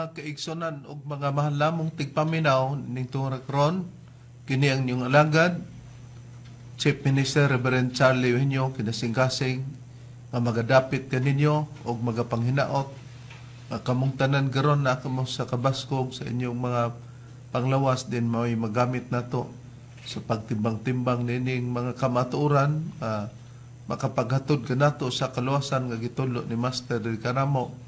Kaigsunan ug mga mahal namong tigpaminaw ning tungod karon, kini ang inyong alagad, Chief Minister Reverend Charlie Eugenio, kinasingkasing nga magadapit kaninyo ug magapanghinaot nga kamong tanan karon na kamo sa kabaskog sa inyong mga panglawas din mao'y magamit nato sa pagtimbang-timbang nining mga kamatuoran, makapaghatod kanato sa kaluwasan nga gitudlo ni Master diri kanamo.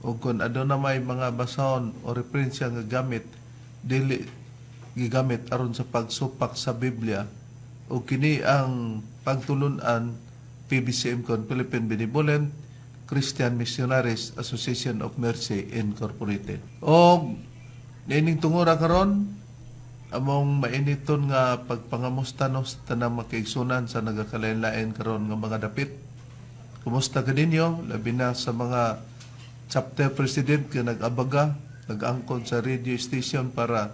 O kung aduna may mga basahon o referensya nga gamit, dili gigamit aron sa pagsupak sa Biblia. O kini ang pagtulunan PBCM kon Philippine Benevolent Christian Missionaries Association of Mercy Incorporated. O niining tungura karon, among mainiton nga pagpangamusta no sa tanang makaigsunan sa nagakalain-lain karon nga mga dapit. Kumusta kaninyo? Labi na sa mga chapter president nga nag-abaga, nag-angkon sa radio station para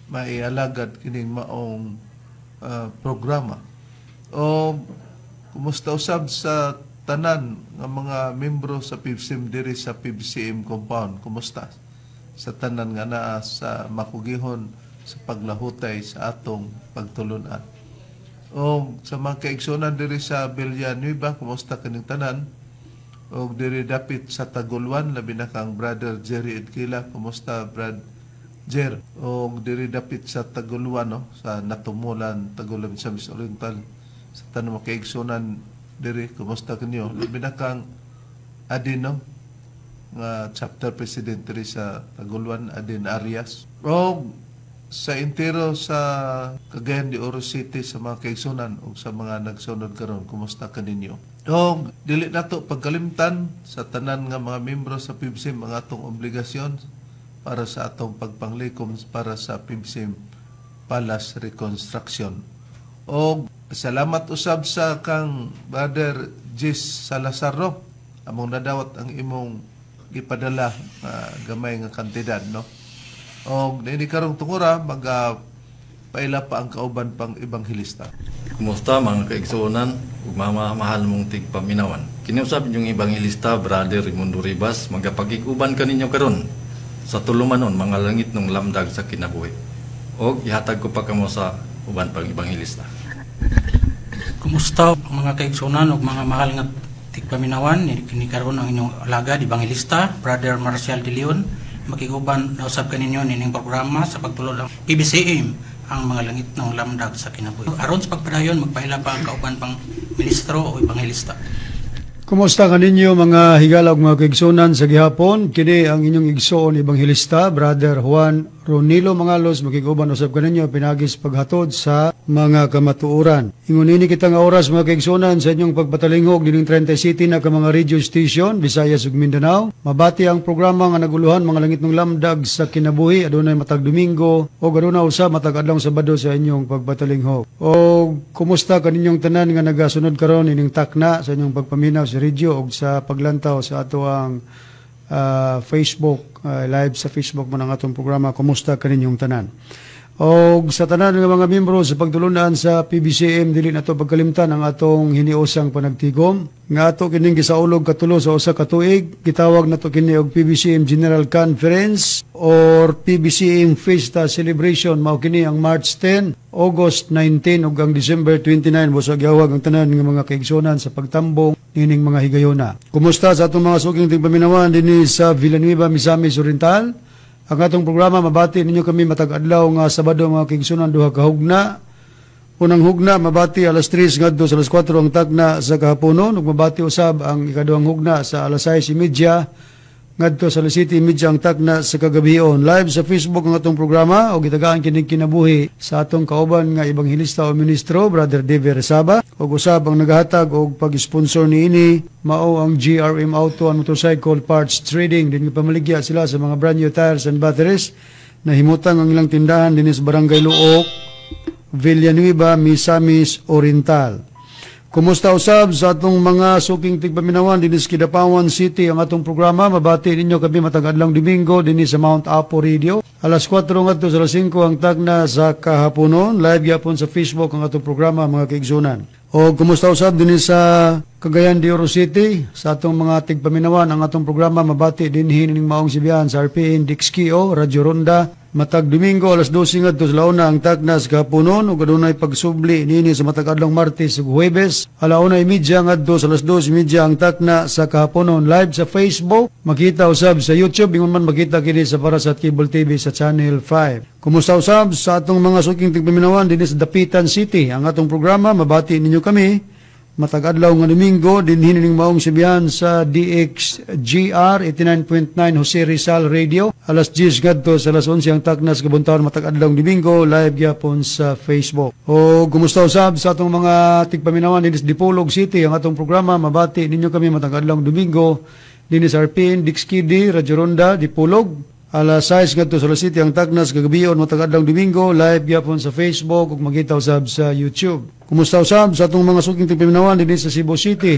maialagad kining maong programa. O kumusta usab sa tanan nga mga membro sa PBCM diri sa PBCM compound? Kumusta sa tanan nga naa sa makugihon sa paglahutay sa atong pagtulunan? O sa mga kaigsunan diri sa Villanueva, kumusta kining tanan? O diri dapit sa Taguluan, labi na kang Brother Jerry Edquila, kumusta Brad Jer? O diri dapit sa Taguluan, no, sa Natumulan, Taguluan sa Misamis Oriental, sa tanang mga kaigsunan diri, kumusta kanyo? Labi na kang Adin, no, nga chapter president diri sa Taguluan, Adin Arias. O sa entero sa Cagayan de Oro City, sa mga kaigsunan o sa mga nagsunod karon, kumusta kaninyo? O dili nato pagkalimtan sa tanan nga mga membro sa PBCM ang atong obligasyon para sa atong pagpanglikom para sa PBCM Palace Reconstruction. O salamat usab sa kang Brother Jis Salazar, no? Among nadawat ang imong gipadala gamay nga kantidad, no? O niini karong tungura maga paila pa ang kauban pang ebanghelista. Kumusta mga kaigsuonan ug mga mahal mong tigpaminawan. Kini usab inyong ebanghelista Brother Raimundo Rivas, magapakig-uban kaninyo karon sa tulumanon mga langit ng lamdag sa kinabuhi. Og ihatag ko pa kamo sa uban pang ebanghelista. Kumusta mga kaigsuonan ug mga mahal nga tigpaminawan, kini karon ang inyong alagad ebanghelista Brother Marcial De Leon, makiguban na usab kaninyo nining programa sa pagtulod ang PBCM ang mga langit ng lamdag sa kinabuhi. Aron sa pagpadayon, magpaila pa ang kauban pang ministro o ebanghelista. Kumusta kaninyo mga higala ug mga kaigsunan sa gihapon? Kini ang inyong igsoon ebanghelista Brother Juan Ronilo Mangalos, makiguban usab kaninyo pinaagi sa paghatod sa mga kamatuoran. Ingon ini kita nga oras mga kaigsunan sa inyong pagpatalingog nining 30 city na ka mga radio station Visayas ug Mindanao. Mabati ang programa nga naguluhan mga langit ng lamdag sa kinabuhi, adunay matag Domingo o aduna usab matag adlaw Sabado sa inyong pagpatalingog. O kumusta kaninyong tanan nga nagasunod karon ining takna sa inyong pagpaminaw sa radio og sa paglantaw sa ato ang Facebook, live sa Facebook man ang atong programa. Kumusta kaninyong tanan? Og sa tanan nga mga miyembro sa pagtulunan sa PBCM, dili nato pagkalimtan ang atong hiniusang panagtigom nga ato kining gisaulog katulo sa usa ka tuig. Gitawag nato kini og PBCM General Conference or PBCM Fiesta Celebration. Mao kini ang March 10, August 19 ug ang December 29. Busa giawag ang tanan nga mga kaigsunan sa pagtambong nining mga higayona. Kumusta sa atong mga suking tigpaminawan dinhi sa Villanueva, Misamis Oriental? Ang atong programa mabati ninyo kami matag adlaw nga Sabado mga kaigsunan, duha ka hugna. Unang hugna mabati alas 3 ngadto sa alas 4 ang tagna sa kahaponon, ug mabati usab ang ikaduhang hugna sa alas 6:30 ngadto sa alas 7:30 ang takna sa kagabion. Live sa Facebook ang atong programa o gitagaan kining kinabuhi sa atong kauban nga ebanghelista o ministro, Brother Dever Resaba. Ug usab ang nagahatag og pag-sponsor niini mao ang GRM Auto and Motorcycle Parts Trading. Din pamaligya sila sa mga brand new tires and batteries. Nahimutang ang ilang tindahan dinhi sa Barangay Luok, Villanueva, Misamis Oriental. Kumusta usab sa atong mga suking tigpaminawan dinhi sa Kidapawan City ang atong programa. Mabati ninyo kami matag adlawng Domingo dinhi sa Mount Apo Radio. Alas 4 ngadto sa alas 5 ang tagna sa kahaponon. Live gyapon sa Facebook ang atong programa, mga kaigsunan. O kumusta usab dinhi sa Cagayan de Oro City sa atong mga tigpaminawan ang atong programa mabati dinhi ning maong sibihan sa RPN DXKO Radio Ronda matag Domingo alas 12 ngadto sa launa ang tagna sa kahaponon ug adunay pagsubli niini sa matag adlawng Martes ug Huwebes 1:30 ngadto sa alas 2:30 ang takna sa kahaponon. Live sa Facebook, makita usab sa YouTube, ingon man makita kini sa para sa Cable TV sa Channel 5. Kumusta usab sa atong mga suking tigpaminawan dinhi sa Dapitan City ang atong programa mabati ninyo kami matag adlaw nga Domingo dinhi ning maong sibihan sa DXGR 89.9 Jose Rizal Radio alas 10 ngadto sa alas 11 ang taknas kabuntaon matag adlaw Domingo, live gyapon sa Facebook. O kumusta usab sa atong mga tigpaminawan dinhi sa Dipolog City ang atong programa mabati ninyo kami matag adlaw Domingo dinhi sa RPN DXKD Radio Ronda Dipolog alas 6 ngadto sa alas 7 ang tagnas kagabion matag adlaw Domingo, live gyapon sa Facebook ug makita usab sa YouTube. Kumusta usab sa atong mga suking tigpaminawan dinhi sa Cebu City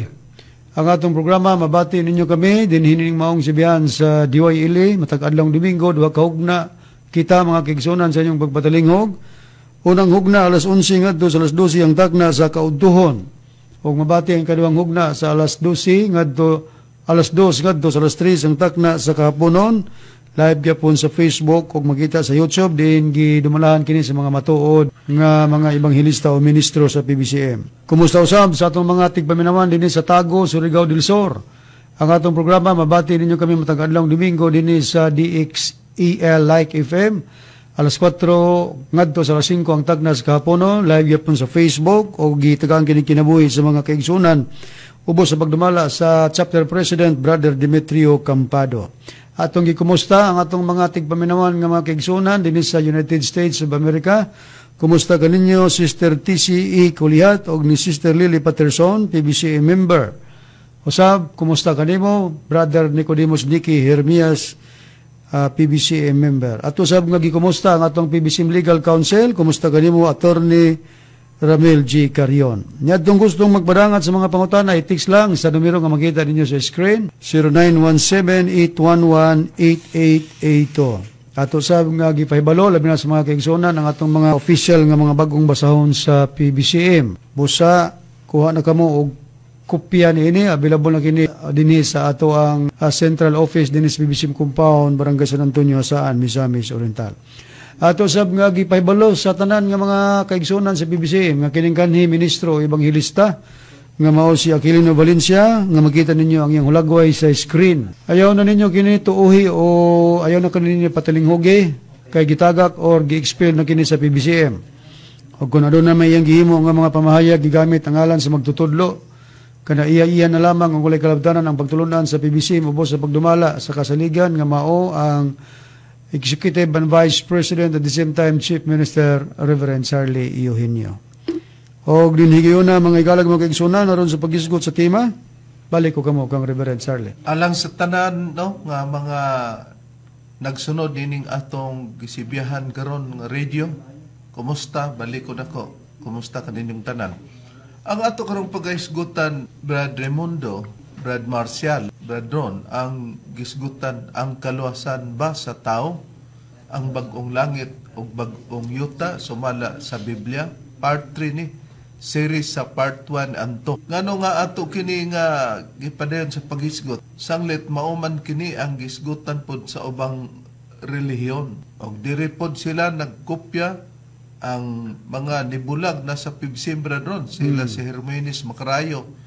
ang atong programa mabati ninyo kami dinhi ning maong sibihan sa DYLA matag adlaw Domingo, duha ka hugna kita, mga kaigsunan, sa inyong pagpatalingog. Unang hugna alas 11 ngadto sa alas 12 ang tagna sa kaudtuhon ug mabati ang kaduhang hugna sa alas 12 ngadto alas 2 ngadto sa alas 3 ang takna sa kahaponon. Live gyapon sa Facebook ug makita sa YouTube din gidumalahan kini sa mga matuod nga mga ebanghelista o ministro sa PBCM. Kumusta usab sa atong mga tigpaminawan dinhi sa Tago, Surigao del Sur ang atong programa mabati ninyo kami matag adlaw Domingo dinhi sa DXEL Like FM alas 4 ngadto sa alas 5 ang tagnas kahaponon. Live gyapon sa Facebook ug gitagaan kini kinabuhi sa mga kaigsunan ubos sa pagdumala sa Chapter President Brother Demetrio Campado. Atong gikumusta ang atong mga tigpaminawan nga mga kaigsunan dinhi sa United States of America. Kumusta kaninyo Sister TCE Kulihat og ni Sister Lily Patterson, PBCA member. Usab, kumusta kanimo Brother Nicodemus Nicky Hermias, PBCA member. Ato usab nga gikumusta ang atong PBCM Legal Counsel. Kumusta kanimo Attorney Ramil G. Carion. Niadtong gustong magpadangat sa mga pangutana, i-text lang sa numero nga makita ninyo sa screen, 0917-811-8882. Ato sa nga gipahibalo, labi na sa mga kaigsunan, ang atong mga official nga mga bagong basahon sa PBCM. Busa, kuha na kamo og kopya niini, available na kini dinhi sa ato ang Central Office dinhi sa PBCM Compound, Barangay San Antonio, Saan, Misamis Oriental. Ato sab nga gipahibalo sa tanan nga mga kaigsunan sa PBCM nga kining kanhi ministro o ebanghelista nga mao si Aquilino Valencia nga makita ninyo ang iyang hulagway sa screen. Ayaw na ninyo kini tuuhi o ayaw na kini ninyo patalinghugi kay gitagak or gi-expel na kini sa PBCM. O kung aduna may iyang gihimo nga mga pamahayag gigamit ang ngalan sa magtutudlo, kana iya-iya na lamang ang walay kalabtanan ang pagtulunan sa PBCM ubos sa pagdumala sa kasaligan nga mao ang Executive and Vice President at the same time Chief Minister Reverend Charlie Eugenio. Og dinhigayon na mga igalag mga kaigsunan aron sa paghisgot sa tema, balik ko kamo kang Reverend Charlie. Alang sa tanan, no, nga mga nagsunod nining atong gisibiyahan karon nga radio, kumusta? Balik ko nako. Kumusta kaninyong tanan? Ang ato karong pagahisgutan, Brad Raimundo, Brad Marcial, Brad Ron, ang gisgutan ang kaluwasan ba sa tao, ang bag-ong langit o bag-ong yuta sumala sa Biblia, part 3 ni series sa part 1 anto. Ngano nga ato kini nga gipadayon sa paghisgot, sanglit mauman kini ang gisgutan pod sa ubang relihiyon. Og diri pod sila nagkopya ang mga nibulag na sa PBCM, Brad Ron, sila si Hermenis Macarayo,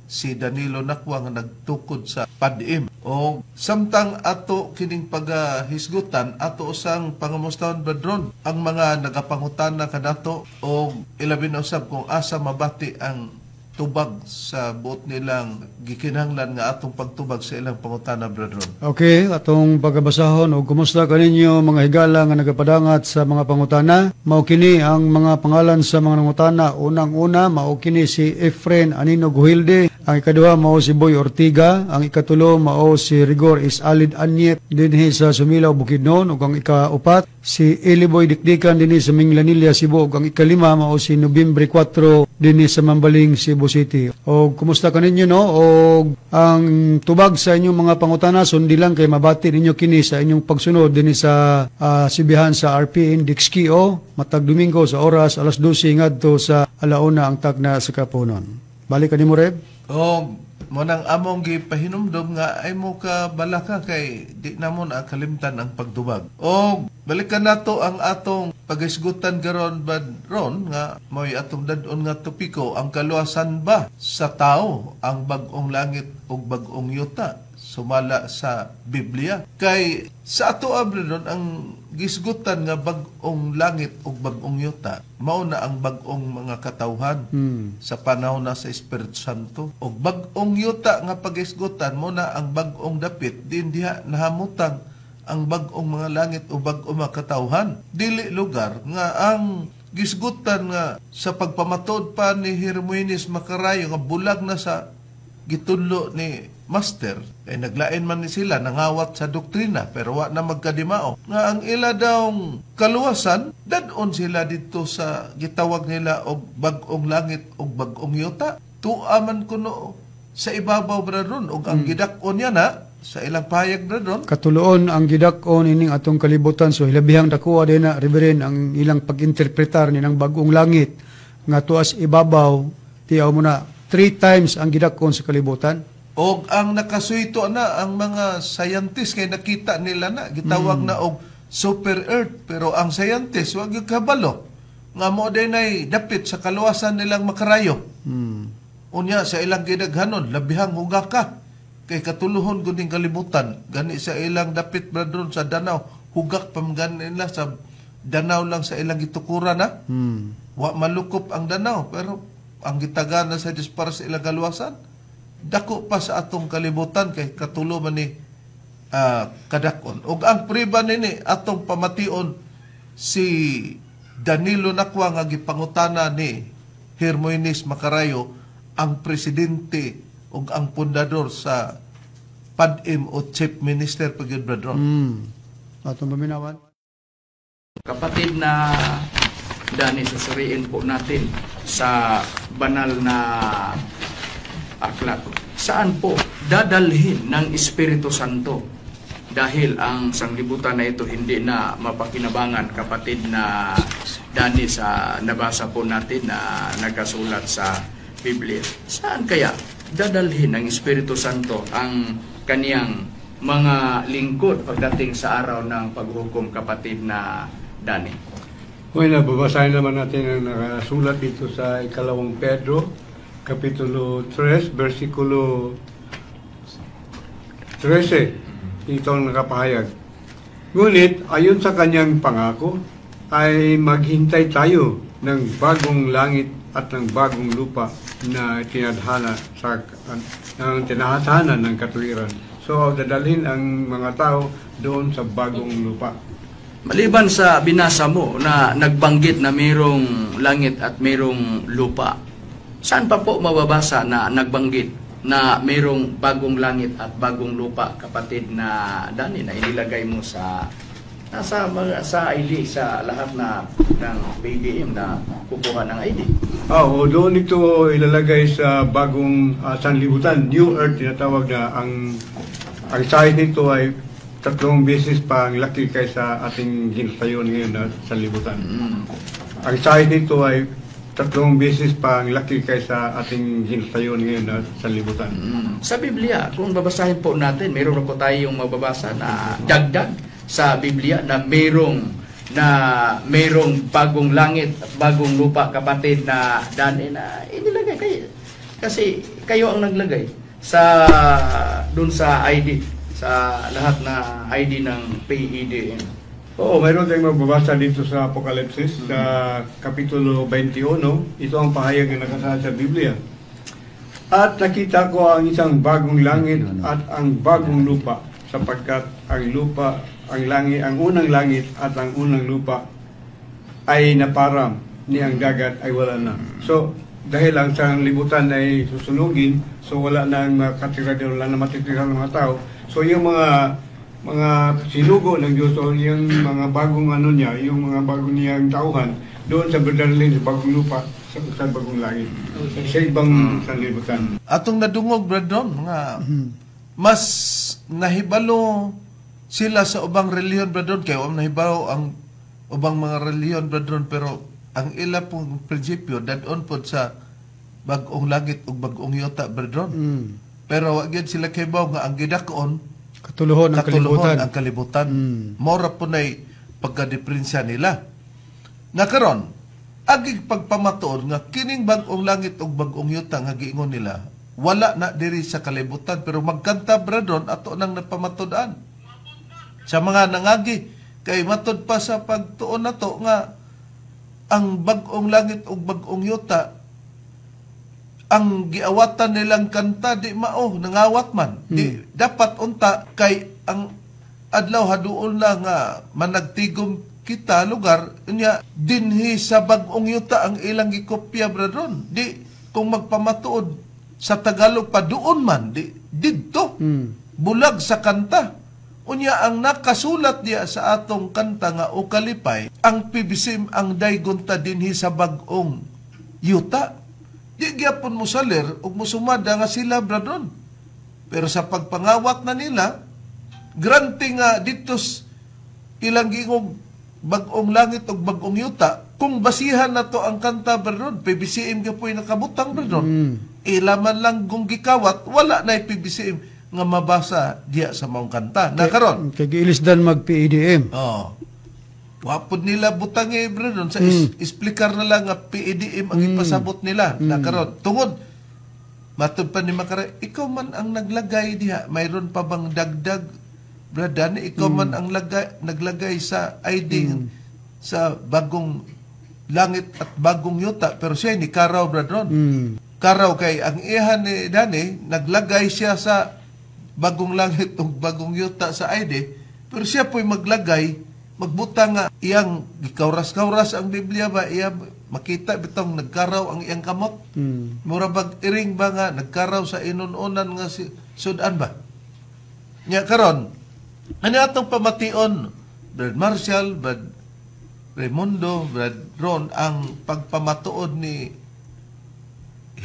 si Danilo Nakwa nga nagtukod sa PADM. O samtang ato kining pagahisgutan, ato usang pangamustahon, Brad Ron, ang mga nagapangutana kanato o ilabi na usab kung asa mabati ang tubag sa buot nilang gikinahanglan nga atong pagtubag sa ilang pangutana, Brother Ron. Okay, atong pagabasahon og kumusta kaninyo, mga higala nga nagapadangat sa mga pangutana. Mao kini ang mga pangalan sa mga nangutana. Unang-una, mao kini si Efren Anino Guhilde. Ang ikaduha, mao si Boy Ortiga, ang ikatulo, mao si Rigor Isalid Anyet dinhi sa Sumilaw, Bukidnon, ug ang ikaupat si Eliboy Dikdikan dinhi sa Minglanilla, Cebu, ug ang ikalima mao si Nobyembre 4 dinhi sa Mambaling, Cebu City. Og kumusta kaninyo, no? Og ang tubag sa inyong mga pangutana, sundi lang kay mabati ninyo kini sa inyong pagsunod dinhi sa sibihan sa RPN Dixkio matag Domingo sa oras alas 12 ngadto sa alauna ang tagna sa kapunon. Balik kanimo, Reb. O mo nang among gipahinumdom nga ay mo ka balaka kay di na mo na kalimtan ang pagtubag. O balikan nato ang atong pagisgutan karon, Brad Ron, nga mo'y atong dad-on nga topiko, ang kaluwasan ba sa tao ang bag-ong langit ug bag-ong yuta sumala sa Biblia? Kay sa ato, Brad Ron, ang gisgutan nga bag-ong langit ug bag-ong yuta mao na ang bag-ong mga katawhan sa panahon na sa Espiritu Santo. Og bag-ong yuta nga pagisgutan mo na ang bag-ong dapit din diha nahamutang ang bag-ong mga langit o bag-ong mga katawhan. Dili lugar nga ang gisgutan nga sa pagpamatod pa ni Hermoines Macarayo nga bulag na sa gitudlo ni Master, ay naglain man ni sila nangawat sa doktrina pero wa na magkadimao nga ang ila daw kaluwasan dad-on sila dito sa gitawag nila og bag-ong langit og bag-ong yuta. Tua man kuno sa ibabaw, Brad Ron, og ang gidak-on niya na sa ilang pahayag, Brad Ron. Katuloon ang gidak-on ining atong kalibutan, so hilabihang dakuha din na, Reverend, ang ilang pag-interpretar ni ng bagong langit nga tuas ibabaw. Tiyaw mo na three times ang gidak-on sa kalibutan. Og ang nakasuito na ang mga scientist kay nakita nila na gitawag na og super earth, pero ang scientist wa gyud kabalo nga mo din ay dapit sa kaluwasan nilang makarayo. Unya sa ilang gidaghanon, labihang huga ka kay katuluhon gud ning kalibutan. Gani sa ilang dapit, Brad Ron, sa Danau, hugak pa man gani nila sa Danau lang sa ilang gitukuran na. Wa malukop ang Danau, pero ang gitagana sa Dios para sa ilang kaluwasan dako pa sa atong kalibutan kay katulo man ni kadakon. Ug ang priba nini atong pamation si Danilo Nakwa nga gipangutana ni Hermoines Macarayo, ang presidente ug ang pundador sa PADM o Chief Minister pa gyud, Brad Ron. Atong paminawan. Kapatid na Dani, susuriin po natin sa banal na aklat. Saan po dadalhin ng Espiritu Santo? Dahil ang sanglibutan na ito hindi na mapakinabangan, kapatid na Dani, sa nabasa po natin na nagkasulat sa Biblia. Saan kaya dadalhin ng Espiritu Santo ang kaniyang mga lingkod pagdating sa araw ng paghukom, kapatid na Dani? Well, babasahin naman natin ang nakasulat dito sa ikalawang Pedro, Kapitulo 3, versikulo 13. Ito ang nakapahayag. "Ngunit, ayon sa kanyang pangako, ay maghintay tayo ng bagong langit at ng bagong lupa na tinadhana sa ng tinahatanan ng katuwiran." So, dadalhin ang mga tao doon sa bagong lupa. Maliban sa binasa mo na nagbanggit na mayroong langit at mayroong lupa, saan pa po mababasa na nagbanggit na mayroong bagong langit at bagong lupa, kapatid na Dani, na inilagay mo sa nasa mga sa ID, sa lahat na ng BBM na kukuha ng ID? Oo, doon ito ilalagay sa bagong sanlibutan, New Earth tinatawag na ang size nito ay 3 beses pa ang laki kaysa ating ginatayon ngayon na sanlibutan. Ang size nito ay 3 beses pa ang laki kaysa ating ginatayon ngayon na sanlibutan. Sa Biblia, kung babasahin po natin, mayroon na po tayong mababasa na dagdag sa Biblia na mayroong bagong langit at bagong lupa, kapatid na Dani, na inilagay kayo kasi kayo ang naglagay sa dun sa ID, sa lahat na ID ng PEDM. Oo, mayroon tayong mababasa dito sa Apokalipsis, sa Kapitulo 21. Ito ang pahayag na nakasaad sa Biblia. At nakita ko ang isang bagong langit at ang bagong lupa, sapagkat ang lupa, ang langit, ang unang langit at ang unang lupa ay naparam, ni ang dagat ay wala na. So, dahil ang sanlibutan ay susunugin, so wala na ang makatira doon, wala na matitira ng mga tao. So, yung mga sinugo ng Diyos o yung mga bagong ano niya, yung mga bagong niyang tauhan, doon sa berdarlin, sa bagong lupa, sa bagong langit, sa ibang sanlibutan. Atong nadungog, Brad Ron, nga mas nahibalo sila sa ubang relihiyon, Brad Ron, kay wa man nahibalo ang ubang mga relihiyon, Brad Ron, pero ang ila pong prinsipyo dad-on pod sa bag-ong langit ug bag-ong yuta, Brad Ron. Pero wa gyud sila kahibaw nga ang gidak-on Katuluhon ang katuluhon kalibutan. Ang kalibutan. Mora po na'y pagkadiperensya nila. Na karon, agig pagpamatuod nga kining bag-ong langit ug bag-ong yuta nga giingon nila, wala na diri sa kalibutan, pero magkanta, Brad Ron, ato nang napamatud-an sa mga nangagi kay matud pa sa pagtuon nato nga ang bag-ong langit ug bag-ong yuta ang giawatan nilang kanta di mao nangawat man di dapat unta kay ang adlaw haduol na nga managtigom kita lugar unya dinhi sa bag-ong yuta ang ilang gikopya, Brad Ron, di kung magpamatuod sa Tagalog pa doon man di didto bulag sa kanta. Unya ang nakasulat diya sa atong kanta nga "O Kalipay", ang PBCM ang daygon ta dinhi sa bag-ong yuta. Di gyapon mo salir ug musumada nga sila, Brad Ron. Pero sa pagpangawat na nila, grante nga dito ilang giingog bag-ong langit ug bag-ong yuta, kung basihan na to ang kanta, Brad Ron, PBCM gyud nakabutang, Brad Ron. Ila man lang kung gikawat, wala na PBCM nga mabasa diya sa maong kanta. Na karon, Kay giilisdan mag PEDM. Oh. Wapod nila butang eh, Brad Ron, sa isplikar na lang nga PEDM ang ipasabot nila. Na karon, tungod matud pa ni Makara, ikaw man ang naglagay diha, mayroon pa bang dagdag, Brad Danny, ikaw man ang naglagay sa ID sa bagong langit at bagong yuta, pero siya ni Karaw, Brad Ron. Karaw kay ang iha ni Danny, naglagay siya sa bagong langit ug bagong yuta sa ID, pero siya po'y maglagay, magbutang nga iyang gikawras-kawras ang Biblia ba, iya makita bitong nagkaraw ang iyang kamot. Mura bag iring ba nga nagkaraw sa inununan nga si sudan ba? Nya karon, ano atong pamation, Brad Marshall, Brad Raimundo, Brad Ron, ang pagpamatuod ni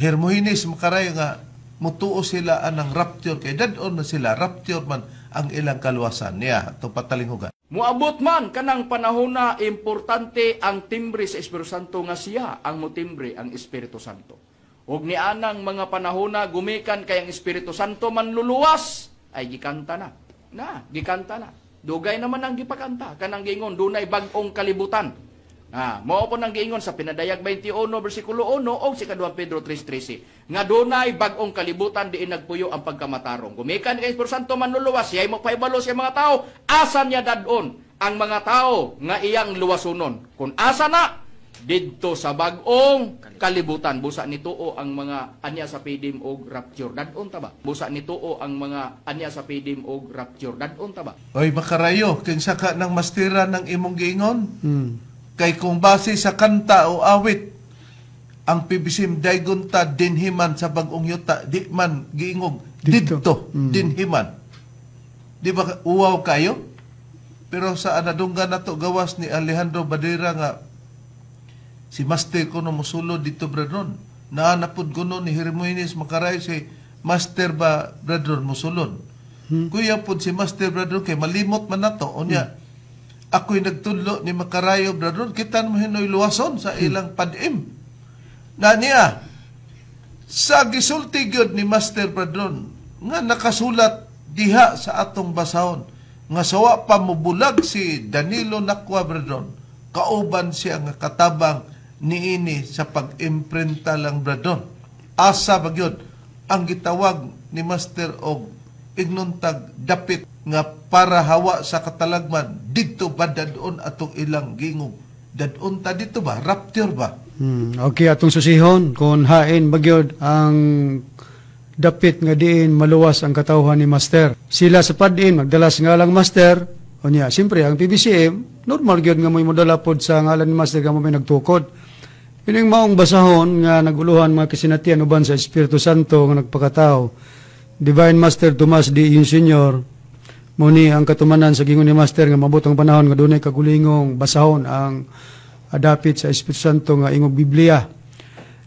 Hermogenes Makarayo nga mutuo sila anang rapture kay dad-on na sila, rapture man ang ilang kaluwasan niya atong patalinghugan. Muabot man kanang panahon na importante ang timbre sa Espiritu Santo nga siya ang motimbre ang Espiritu Santo. Ug nianang mga panahon na gumikan kay ang Espiritu Santo manluluwas ay gikanta na. Na, gikanta na. Dugay naman ang gipakanta kanang giingon dunay bag-ong kalibutan. Ah, mao po nang giingon sa Pinadayag 21 bersikulo 1 o sa 2 Pedro 3:13 nga dunay bag-ong kalibutan diin nagpuyo ang pagkamatarong. Gumikan kay Espiritu Santo manluluwas, siya mo pahibalo sa mga tao asa niya dad-on ang mga tao nga iyang luwasunon. Kung asa na didto sa bag-ong kalibutan, busa nituo ang mga anya sa PDM og rapture, dad-on ta ba? Busa nituo ang mga anya sa PDM og rapture, dad-on ta ba? Oy Makarayo, kinsa ka nang mastira ng imong giingon? Kay kung base sa kanta o awit ang PBCM daygon ta dinhiman sa bag-ong yuta, di man giingog Didto. Didto, dinhiman. Di ba uwaw kayo? Pero sa anadunggan nato gawas ni Alejandro Badera nga si Master kuno mosulod dito, Brad Ron. Naa na pud kuno ni Hermogenes Makarayo si Master ba, Brad Ron, mosulod. Kuya pud si Master, Brad Ron, kay malimot man nato unya. Ako'y nagtudlo ni Makarayo, Brad Ron, kita mo hinoy luwason sa ilang padim. Na niya sa gisulti gyud ni Master, Brad Ron, nga nakasulat diha sa atong basahon nga sawa pa mobulag si Danilo Nakwa, Brad Ron, kauban siya nga katabang niini sa pag-imprenta lang, Brad Ron. Asa ba gyud ang gitawag ni Master og ignontag dapit nga para hawa sa katalagman didto ba dadon atong ilang gingog, dadon ta dito ba, rapture ba? Okay, atong susihon kung hain ba gyud ang dapit nga diin maluwas ang katawhan ni Master. Sila sa padin magdala sa ngalang Master. Unya, siyempre ang PBCM normal gyud nga mo'y modala pod sa ngalan ni Master nga mo may nagtukod. Kining maong basahon nga naguluhan mga kasinatian uban sa Espiritu Santo nga nagpakatao. Divine Master Tomas D. Senior, mo ni ang katumanan sa gingon ni Master nga mabot ang panahon nga dunay kagulingong basahon ang adapit sa Espiritu Santo nga ingog Biblia.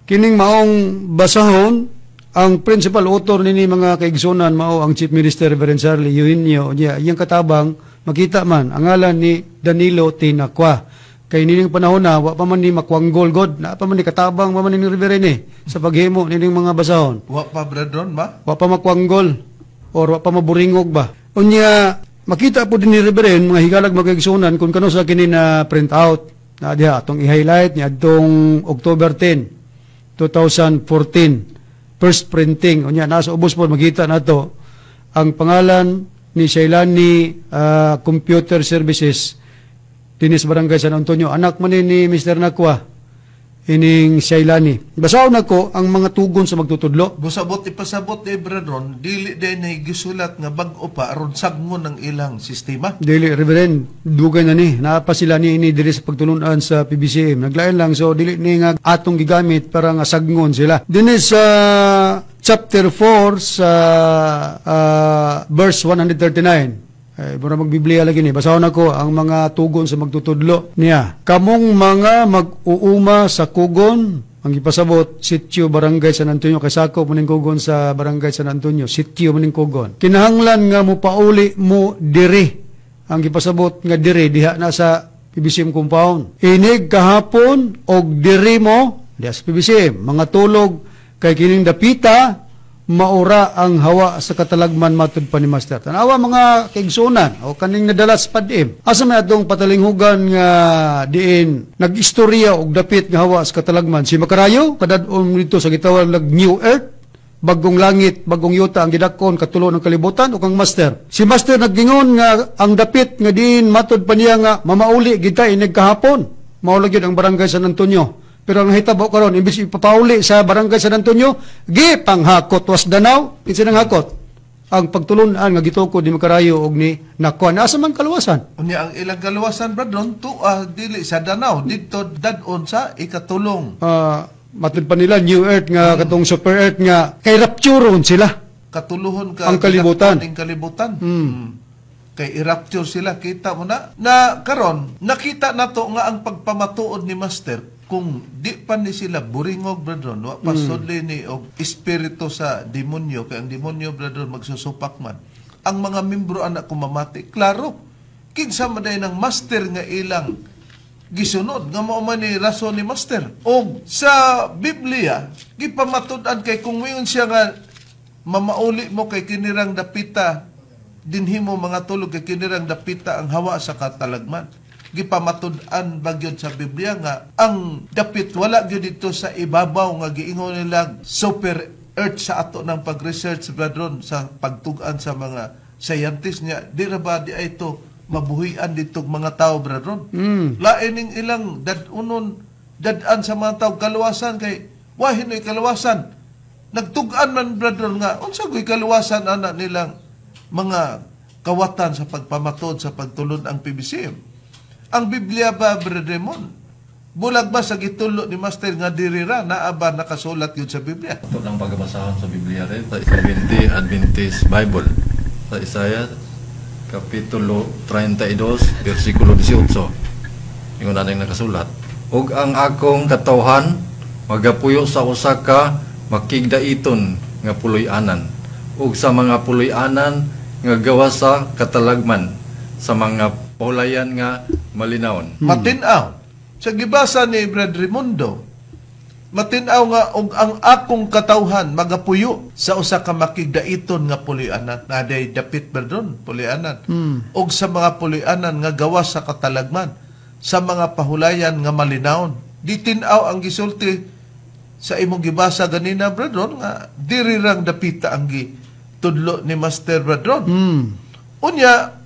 Kining maong basahon, ang principal author nini, mga kaigsunan, mao ang Chief Minister Reverend Charlie Eugenio. Niya iyang katabang makita man ang ngalan ni Danilo T. Nacua. Kay nining panahon na wa pa man ni makwanggol god, na pa man ni katabang pa man ni Reverend eh, sa paghimo nining mga basahon. Wa pa, brethren ba? Wa pa makwanggol or wa pa maburingog ba. Unya makita po din ni Reverend, mga higalag, mga kaigsunan, kung kano sa kini na print out na diha atong i-highlight ni adtong October 10, 2014 first printing. Unya nasa ubos po makita nato ang pangalan ni Shailani Computer Services dinis Barangay San Antonio. Anak man ni Mr. Nacua ining Shailani. Basahon nako ang mga tugon sa magtutudlo. Busabot ipasabot ni brethren, dili din na gisulat nga bag-o pa aron sagngon ang ilang sistema. Dili, Reverend, dugay na ni. Naa pa sila ni ini diri sa pagtulunan sa PBCM. Naglain lang, so dili ni nga atong gigamit para nga sagngon sila. Dinhi sa chapter 4 sa verse 139. Eh, mura magbiblia lagi ni. Basahon ako ang mga tugon sa magtutudlo niya. "Kamong mga mag-uuma sa kugon," ang ipasabot, sitio Barangay San Antonio, kay sakop mo ning kugon sa Barangay San Antonio, sitio mo ning kugon. "Kinahanglan nga mo pauli mo diri." Ang gipasabot nga diri diha na sa PBCM compound. "Inig kahapon og diri mo diha sa PBCM mga tulog kay kining dapita maura ang hawa sa katalagman," matud pa ni Master. Tanawa, mga kaigsunan, o kaning nadala sa padim. Asa may atong patalinghugan nga diin nag-istorya og dapit nga hawa sa katalagman? Si Makarayo kadad-on dito sa gitawag lag New Earth, bagong langit, bagong yuta ang gidakon katulo ng kalibutan, o kang Master? Si Master naggingon nga ang dapit nga diin matod pa niya nga mamauli kita inig kahapon. Mao gyud ang Barangay San Antonio. Pero ang nahitabo karon, imbis ipapauli sa Barangay San Antonio, gi panghakot was Danao. Kinsa nang hakot? Ang pagtulunan nga gitukod ni Makarayo og ni Nacua. Asa man kaluwasan? Unya ang ilang kaluwasan, brethren, tuah dili sa Danao didto dadon sa ikatulong. Matud pa nila New Earth nga katong super earth nga kay rapturon sila. Katuluhon ka Ang kalibutan. Ang kalibutan. Kay i-rapture sila, kita mo na. Na karon nakita nato nga ang pagpamatuod ni Master, kung di pa ni sila buringog, brethren, wa pa sudli ni og espiritu sa demonyo, kay ang demonyo, brethren, magsusupak man. Ang mga membro anak kumamati, klaro. Kinsa man day ng Master nga ilang gisunod nga mao man ni rason ni Master. Og sa Biblia gipamatud-an kay kung moingon siya nga mamauli mo kay kinirang dapita dinhi mo mga tulog kay kinirang dapita ang hawa sa katalagman, gipamatud-an bagyod sa Biblia nga ang dapit wala gyud dito sa ibabaw nga giingon nila super earth sa ato ng pag-research, brethren, sa pagtug-an sa mga scientist niya. Di ra ba di ay ito mabuhian dito mga tao, brethren? Lain ning ilang dad-unon, dad-an sa mga tao kaluwasan kay wahin no'y kaluwasan. Nagtug-an man, brethren, nga unsa goy kaluwasan ana nilang mga kawatan sa pagpamatod sa pagtulon ang PBCM. Ang Biblia ba, Brother, bulag ba sa gitulo ni Master nga dirira naa ba nakasulat yun sa Biblia? Ito lang pagkabasahon sa Biblia rin, sa Seventh Adventist Bible. Sa Isaiah, Kapitulo 32, versikulo 18. Ingon na nakasulat. "Ug ang akong katawhan magapuyo sa usa ka makigdaiton nga puloy-anan ug sa mga puloy-anan nga gawa sa katalagman, sa mga pahulayan nga malinawon." Matinaw. Sa gibasa ni Brad Raimundo, matinaw nga og ang akong katawhan magapuyo sa usa ka makigdaiton nga puloy-anan. Naday dapit berdon, puloy-anan. Og sa mga puloy-anan nga gawa sa katalagman, sa mga pahulayan nga malinawon. Di tin-aw ang gisulti sa imong gibasa ganina, brethren, nga diri rang dapita ang gitudlo ni Master, brethren. Unya,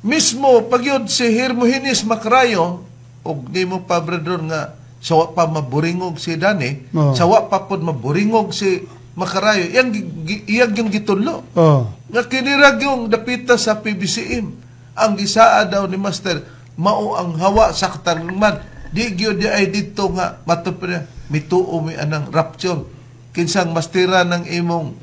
mismo pagyud si Hermogenes Macrayo, og nimo pa, brethren, nga sawa pa maburingog si Dani, sawa pa pod maburingog si Makarayo. Iyang yung gitudlo. Oh. Nga kinirag yung dapita sa PBCM. Ang gisaa daw ni Master, mao ang hawa sa katalagman. Di gyud di ay dito nga matupad niya, mituo mi anang rapture. Kinsang mastira ng imong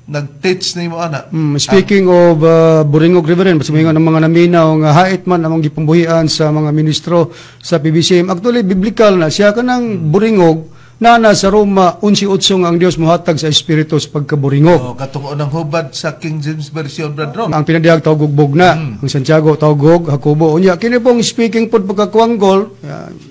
nag-teach nimo ana. Speaking of Buringog, Reverend, basta moingon ang mga naminaw nga hait man among gipambuhian sa mga ministro sa PBCM. Actually, biblical na siya kanang Buringog na sa Roma 11:8 nga ang Dios mohatag sa espiritu sa pagkaburingog. Oh, katong unang hubad sa King James Version, Brad Ron. Ang pinadihag tawag og bugna, ang Santiago tawag og Jacobo. Unya kini pong speaking pod pagkakuanggol,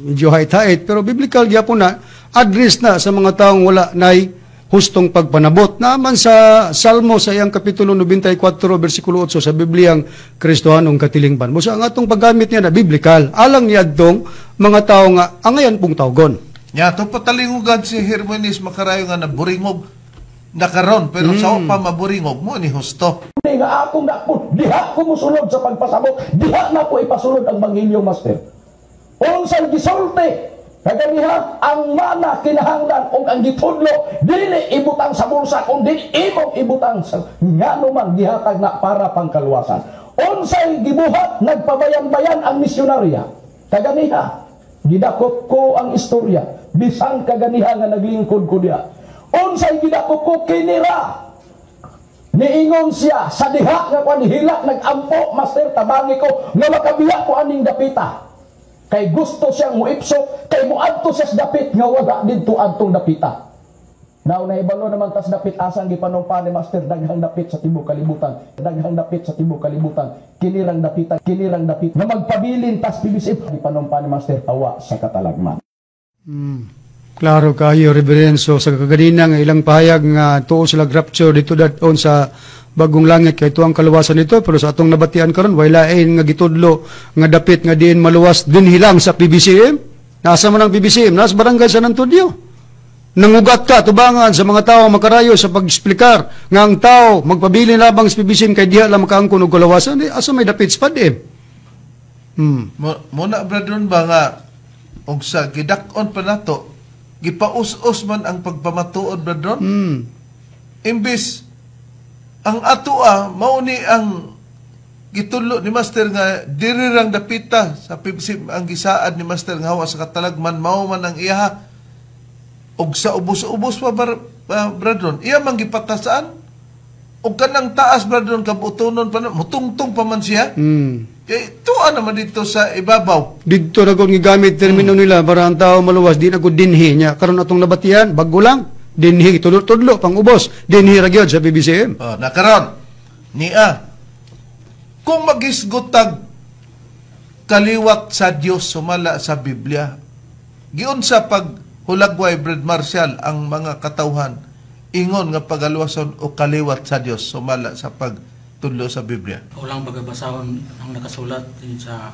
medyo hait-hait pero biblical gyapon na address na sa mga taong wala nay hustong pagpanabot. Naman sa Salmo sa iyang kapitulo 94 bersikulo 8 sa Bibliang Kristohanong katilingban. Busa ang atong paggamit niya na biblical alang niadtong mga tao nga angayan pong tawgon. Nya to patalingugan si Hermonis Makarayo nga naburingog nakaron pero sa pa maburingog mo ni husto. Nga akong dakpon, diha ko musulod sa pagpasabot, diha na ko ipasulod ang Ebanghelyo, Master. Unsay gisulti kaganiha ang mana kinahanglan og ang gitudlo dili ibutang sa bulsa kundi imong ibutang sa ngano man gihatag na para pangkaluwasan. Unsay gibuhat nagpabayan-bayan ang misyonarya kaganiha gidakop ko ang istorya bisan kaganiha nga naglingkod ko diha. Unsay gidakop ko kinira niingon siya sa diha nga kwan hilak nagampo, Master, tabangi ko nga makabiya ko aning dapita. Kay gusto siyang muipso, kay muadto siya sa dapit nga wala didto adtong dapita. Now nahibalo naman tas dapit asang gipanumpa ni Master, daghang dapit sa tibuok kalibutan, daghang dapit sa tibuok kalibutan, kinirang dapita, kinirang dapit nga magpabilin tas PBCM gipanumpa ni Master awa sa katalagman. Klaro kayo, Reverend. So sa kaganina nga ilang pahayag nga tuo sila rapture dito dadon sa bagong langit kay tuang kaluwasan nito, pero sa atong nabatian karon way lain nga gitudlo nga dapit nga diin maluwas dinhi lang sa PBCM. Nasa man ang PBCM? Nasa barangay San Antonio. Nangugat ka tubangan sa mga tao makarayo sa pag-eksplikar nga ang tao magpabilin labang sa PBCM kay diha lang makaangkon og kaluwasan. Di, asa may dapit sa PADM? Muna, Brad Ron, ba nga og sa gidak-on pa nato gipaus-us man ang pagpamatuod, Brad Ron. Imbis ang atoa mao ni ang gitudlo ni Master nga diri rang dapita sa PBCM ang gisaad ni Master nga hawa sa katalagman mao man ang iyaha og sa ubos-ubos pa Brad Ron, iya man gipatasaan og kanang taas, Brad Ron, kabutonon pa na, mutungtong pa man siya. Kay tuwa naman dito sa ibabaw. Didto ra gud gigamit termino nila para ang tao maluwas di na gud dinhi nya karon atong nabatian bago lang dinhi tudlo-tudlo pang ubos dinhi ra gyud sa PBCM. Oh, nakaron niya kung magisgotag kaliwat sa Dios sumala sa Biblia, giunsa pag hulagway, Brad Marshall, ang mga katawhan ingon nga pagaluwason o kaliwat sa Dios sumala sa pagtudlo sa Biblia? Ulang bagabasahon ang nakasulat din sa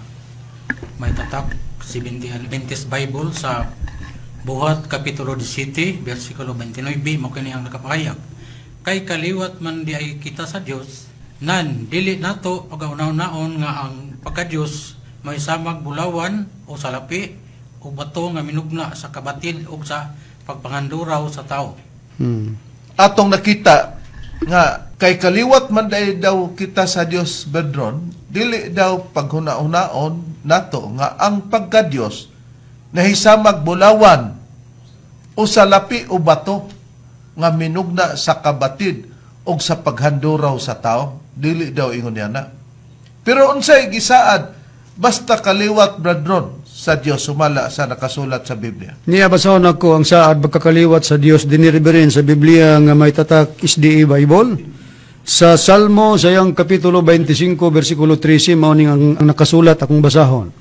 may tatak 70 Adventist Bible sa Buhat Kapitulo 17 versikulo 29 mo kini ang nakapahayag. Kay kaliwat man di ay kita sa Dios nan dili nato pagaunaw-naon nga ang pagka-Dios may samag bulawan o salapi o bato nga minugna sa kabatid o sa pagpanganduraw sa tao. Atong nakita nga kay kaliwat man day daw kita sa Dios, Bedron, dili daw paghuna-hunaon nato nga ang pagka-Dios nahisamag bulawan o salapi o bato nga minugna sa kabatid o sa paghanduraw sa tao. Dili daw ingon niya na. Pero unsay gisaad basta kaliwat, Bradron, sa Dios sumala sa nakasulat sa Biblia? Niya basahon ako ang saad pagkakaliwat sa Dios dinhi, Reverend, sa Biblia nga may tatak SDA Bible. Sa Salmo sa iyang kapitulo 25 versikulo 13 mao ning ang nakasulat akong basahon.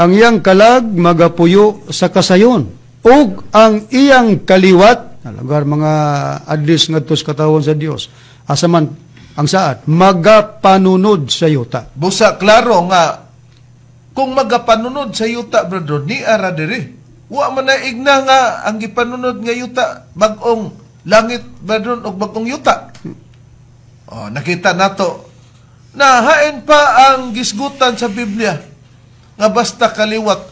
Ang iyang kalag magapuyo sa kasayon ug ang iyang kaliwat, lugar mga address ngadto sa katawhan sa Dios. Asa man ang saad magapanunod sa yuta. Busa klaro nga kung magapanunod sa yuta, brother, ni ara diri. Wa man na igna nga ang gipanunod nga yuta bag-ong langit, brother, og bag-ong yuta. Oh, nakita nato na hain pa ang gisgutan sa Biblia nga basta kaliwat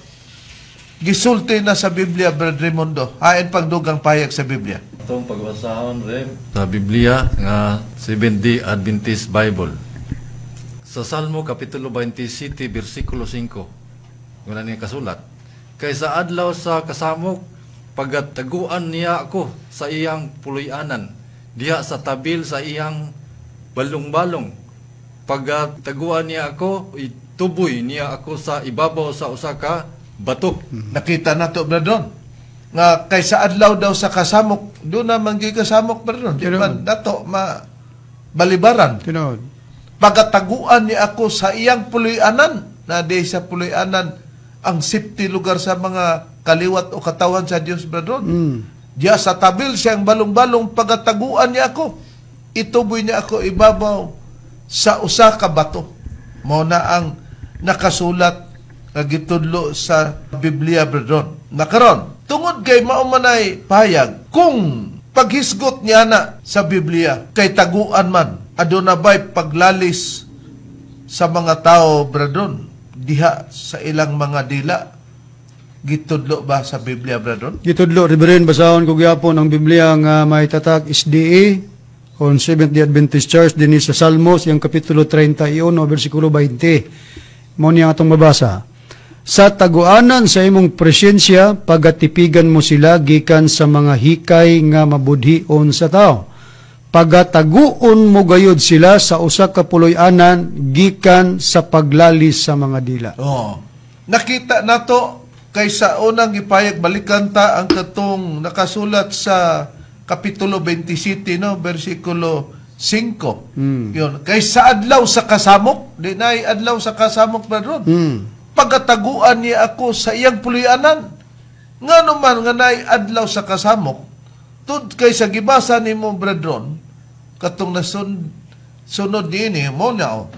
Gisulti na sa Biblia, Brad Raimundo. Hain pagdugang payag sa Biblia. Atong pagbasahon Rem sa Biblia nga Seventh-day Adventist Bible. Sa Salmo kapitulo 27 bersikulo 5. Wala niya kasulat. Kay sa adlaw sa kasamok pagataguan niya ako sa iyang puloy-anan, diha sa tabil sa iyang balong-balong. Pagataguan niya ako, ituboy niya ako sa ibabaw sa usa ka bato. Nakita na to, Brad Ron. Nga kay sa adlaw daw sa kasamok, doon na man kasamok, Brad Ron. Di man nato ma balibaran. Tinuod. Pagataguan niya ako sa iyang puloy-anan, na di sa puloy-anan ang safety lugar sa mga kaliwat o katawan sa Dios, Brad Ron. Diya sa tabil siyang balong-balong, pagataguan niya ako, ituboy niya ako ibabaw sa usa ka bato. Mao na ang nakasulat nga gitudlo sa Biblia, Brad Ron. Nakaron, tungod kay mao manay payag, kung paghisgot niya na sa Biblia, kay taguan man, aduna bay paglalis sa mga tao, Brad Ron, diha sa ilang mga dila? Gitudlo ba sa Biblia, Brad Ron? Gitudlo, Reverend, basahon ko gyapon ang Biblia nga may tatak SDA on Seventh-day Adventist Church dinhi sa Salmos, yung kapitulo 31, versikulo 20. Mao niya atong mabasa. Sa taguanan sa imong presensya, pagatipigan mo sila gikan sa mga hikay nga mabudhion sa tao. Pagataguon mo gayud sila sa usa ka puloy-anan gikan sa paglalis sa mga dila. Oh. Nakita nato kay sa unang gipayag, balikan ta ang katong nakasulat sa kapitulo 27, no, bersikulo 5. Yun. Kay sa adlaw sa kasamok, di na adlaw sa kasamok na ron. Pagataguan niya ako sa iyang puloy-anan. Nga naman nga naay adlaw sa kasamok, tud kay sa gibasa nimo, Brad Ron, katong nasun sunod niini mo na, oh.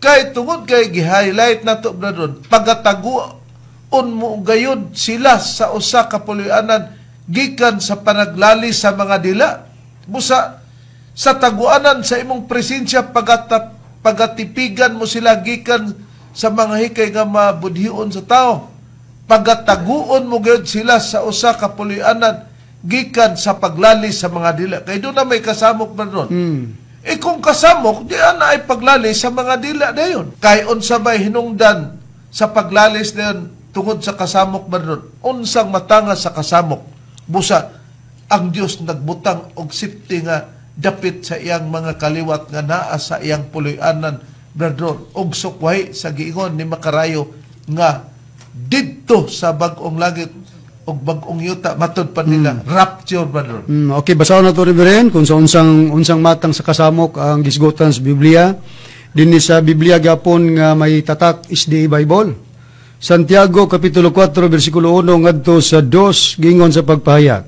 Kay tungod kay gi-highlight nato, Brad Ron, pagataguon mo gayud sila sa usa ka puloy-anan gikan sa panaglali sa mga dila. Busa sa taguanan sa imong presensya, pagatipigan mo sila gikan sa mga hikay nga mabudhion sa tao. Pagataguon mo gayud sila sa usa ka puloy-anan gikan sa paglali sa mga dila. Kay doon na may kasamok man ron. Eh kung kasamok, di ana ay paglali sa mga dila dayon. Kay unsa may hinungdan sa paglalis dayon tungod sa kasamok man ron? Unsang matanga sa kasamok? Busa ang Dios nagbutang og safety nga dapit sa iyang mga kaliwat nga naa sa iyang puloy-anan, Brad Ron, og sukwahi sa giingon ni Makarayo nga didto sa bag-ong langit og bag-ong yuta, matud pa nila, rapture, Brad Ron. Okay, basahon na to, Reverend, kung sa unsang unsang matang sa kasamok ang gisgutan sa Biblia. Dinhi sa Biblia gyapon nga may tatak SDA Bible. Santiago kapitulo 4 bersikulo 1 ngadto sa 2, giingon sa pagpahayag.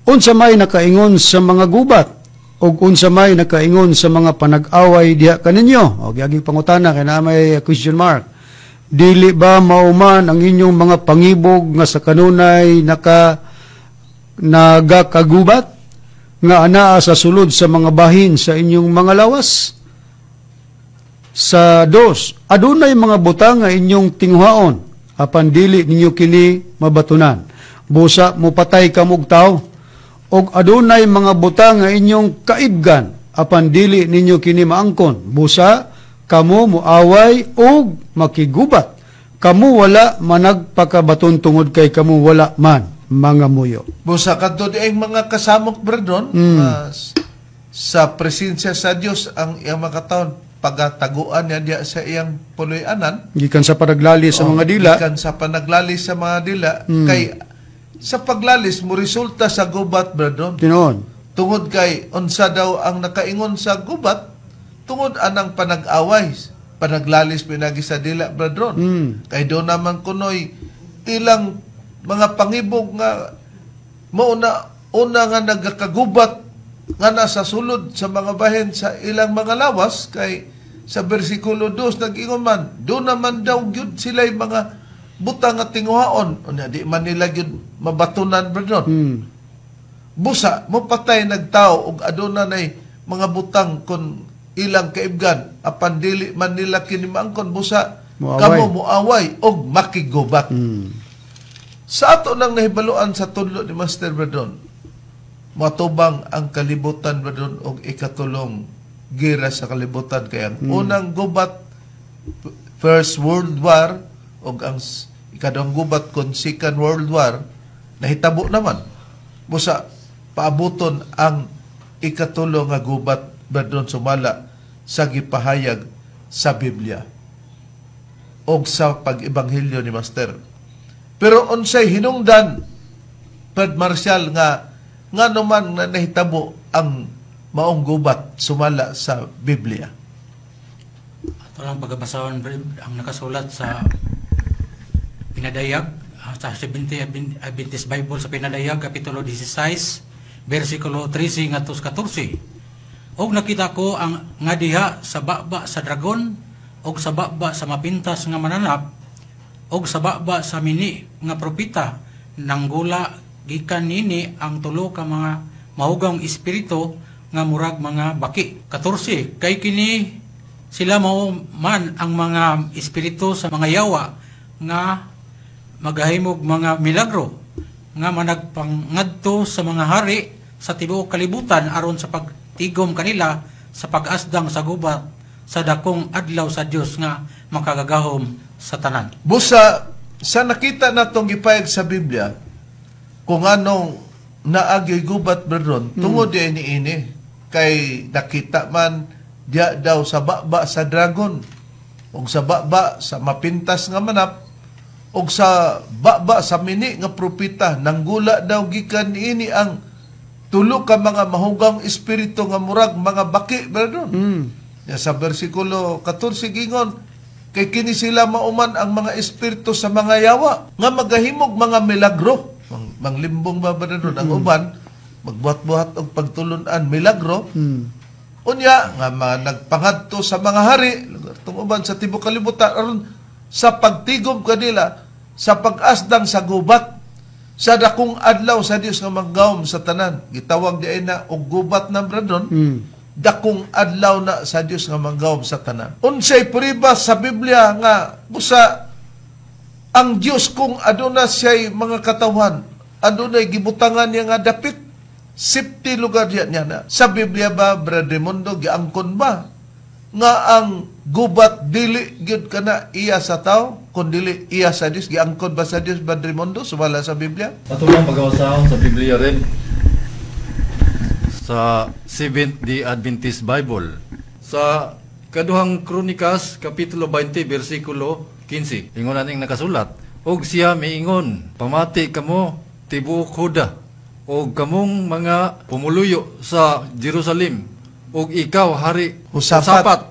Unsa may nakaingon sa mga gubat ug unsa may nakaingon sa mga panag-away diha kaninyo? O giaging pangutana kay naa may question mark. Dili ba mauman ang inyong mga pangibog nga sa kanunay nagakagubat nga anaa sa sulod sa mga bahin sa inyong mga lawas? Sa dos, adunay mga butang nga inyong tinguhaon, apan dili ninyo kini mabatunan. Busa mupatay kamog tao, og adunay mga butang nga inyong kaibgan, apan dili ninyo kini maangkon. Busa kamo muaway og makigubat. Kamo wala managpakabaton tungod kay kamo wala man mga muyo. Busa kadto di ang mga kasamok, Brad Ron, sa presensya sa Dios ang iyang mga taon pagataguan niya diya sa iyang puloy-anan gikan sa panaglali sa Oh, mga dila. Gikan sa panaglali sa mga dila, kay sa paglalis mo resulta sa gubat, Brad Ron. Tinuod. Tungod kay unsa daw ang nakaingon sa gubat? Tungod anang panag-away, panaglalis pinagi sa dila, Brad Ron. Kay do naman kunoy ilang mga pangibog nga mao na una nga nagakagubat nga nasa sulod sa mga bahin sa ilang mga lawas, kay sa bersikulo 2 nag-ingon man do naman daw gyud sila mga butang nga tinguhaon, unya di man nila gyud mabatunan, Brad Ron. Busa mo patay nagtao og aduna nay mga butang kon ilang kaibgan, apan dili man nila kini maangkon, busa Muaway. Kamo muaway og makigubat. Sa ato nang nahibaluan sa tudlo ni Master Bradon, matubang ang kalibutan, Bradon, og ikatulong gira sa kalibutan, kay ang unang gubat, First World War, og ang ikaduhang gubat kon Second World War, nahitabo naman. Busa paabuton ang ikatulo nga gubat, Bradon, sumala sa gipahayag sa Biblia og sa pag-ebanghelyo ni Master. Pero unsay hinungdan, Fred Marcial, nga ngano man na nahitabo ang maong gubat sumala sa Biblia? Ato lang pagabasahon ang nakasulat sa Pinadayag, sa 70 Adventist Bible sa Pinadayag, Kapitulo 16, versikulo 13 ngadto sa 14. Og nakita ko ang nga diha sa baba sa dragon og sa baba sa mapintas nga mananap og sa baba sa mini nga propeta nanggula gikan nini ang tulo ka mga mahugang espiritu nga murag mga baki. 14. Kay kini sila mao man ang mga espiritu sa mga yawa nga magahimog mga milagro nga managpangadto sa mga hari sa tibuok kalibutan aron sa pagtigom kanila sa pag-asdang sa gubat sa dakong adlaw sa Dios nga makagagahom sa tanan. Busa sa nakita natong gipayag sa Biblia kung anong naagyoy gubat, Bradon, tungod di ini kay nakita man diya daw sa baba sa dragon ug sa baba sa mapintas nga manap ug sa baba sa mini nga propeta, nanggula daw gikan niini ang tulo ka mga mahugang espiritu nga murag mga baki, Bradon. Ya, sa bersikulo 14 gingon kay kini sila mauman ang mga espiritu sa mga yawa nga magahimog mga milagro. Manglimbong ba, Bradon, ang uban magbuhat-buhat og pagtulunan, milagro. Unya nga nagpangadto sa mga hari tong uban sa tibuok kalibutan aron sa pagtigom kanila sa pag-asdang sa gubat sa dakong adlaw sa Dios nga manggawom sa tanan. Gitawag di ay na og gubat na, Bradon. Dakong adlaw na sa Dios nga manggawom sa tanan. Unsay prueba sa Biblia nga busa ang Dios kung aduna siya'y mga katawhan, adunay gibutangan niya nga dapit safety lugar diya niya na? Sa Biblia ba, Brother Mundo, giangkon ba nga ang gubat dili gyud kana iya sa tao kun dili iya sa Dios? Giangkon ba sa Dios, Brother Mundo, sumala sa Biblia? Ato lang pagkawasahon sa Biblia rin sa Seventh Day Adventist Bible sa Kaduhang Kronikas Kapitulo 20 versikulo 15. Ingon aning nakasulat, "Og siya miingon, pamati kamo tibuok Huda og kamong mga pumuluyo sa Jerusalem ug ikaw, Hari Hosafat.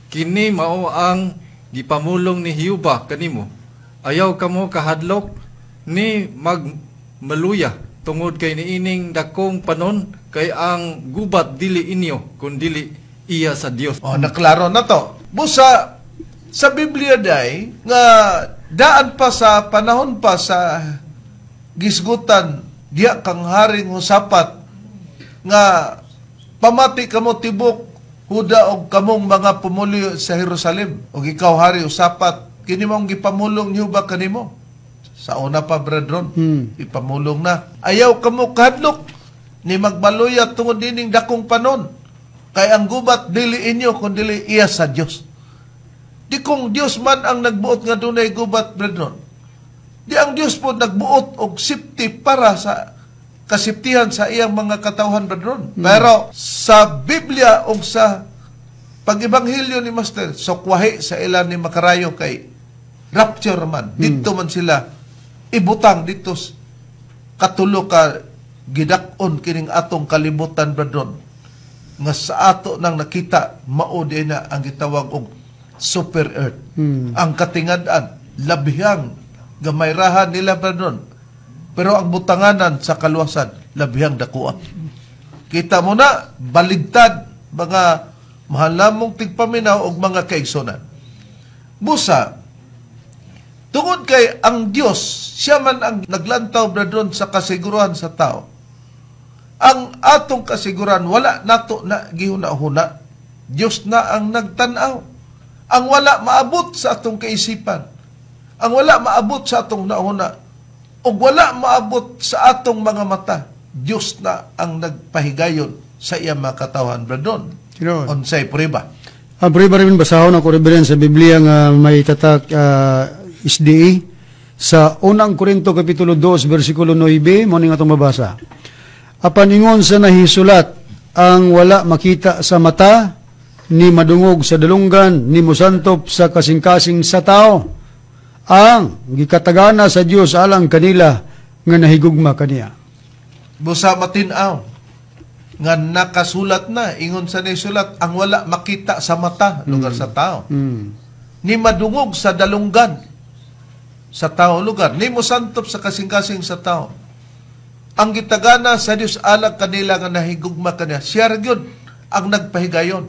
Kini mao ang gipamulong ni Jehova kanimo: Ayaw kamo kahadlok ni magmaluya tungod kay niining dakong panon, kay ang gubat dili inyo kun dili iya sa Dios." Oh, naklaro na to. Busa sa Biblia day nga daan pa sa panahon pa sa gisgutan diya kang Haring Husapat nga pamati kamo tibok Huda og kamong mga pumuloy sa Jerusalem og ikaw, Hari Husapat, kini mong gipamulong niyo ba kanimo. Sa una pa, brethren, ipamulong na, ayaw kamo kahadlok ni magmaluya tungod dining dakong panon, kay ang gubat dili inyo kun dili iya sa Dios. Di kung Dios man ang nagbuot nga dunay gubat, brethren, di ang Dios po nagbuot og safety para sa kasiptihan sa iyang mga katawhan, brethren. Pero sa Biblia og sa pag-ebanghelyo ni Master, sukwahi sa ilan ni makarayo kay rapture man. Dito man sila ibutang dito katulo ka gidak-on kining atong kalibutan, brethren, nga sa ato nang nakita mao di na ang gitawag og super earth. Ang katingad-an labihang gamayrahan nila, brethren, pero ang butanganan sa kaluwasan labihang dakuha. Kita mo na baligtad, mga mahal namong tigpaminaw og mga kaigsonan. Busa tungod kay ang Dios siya man ang naglantaw, brethren, sa kasiguruhan sa tao. Ang atong kasiguran wala nato na gihuna-huna. Dios na ang nagtan-aw. Ang wala maabot sa atong kaisipan. Ang wala maabot sa atong nauna. Ug wala maabot sa atong mga mata, Dios na ang nagpahigayon sa iyang mga katawhan, Bradon. Tinuod. Unsay prueba? Ang prueba rin basahon ako, Reverend, sa Biblia nga may tatak SDE sa unang Korinto kapitulo 2 versikulo 9, mo ning atong mabasa. Apan ingon sa nahisulat, ang wala makita sa mata, ni madungog sa dalunggan, ni mosantop sa kasing-kasing sa tao, ang gikatagana sa Dios alang kanila nga nahigugma kaniya. Busa matin-aw nga nakasulat na, ingon sa nasulat, ang wala makita sa mata lugar sa tao, ni madungog sa dalunggan sa tao lugar, ni mosantop sa kasing-kasing sa tao, ang gitagana sa Dios alang kanila nga nahigugma kaniya. Siya ra gyud ang nagpahigayon.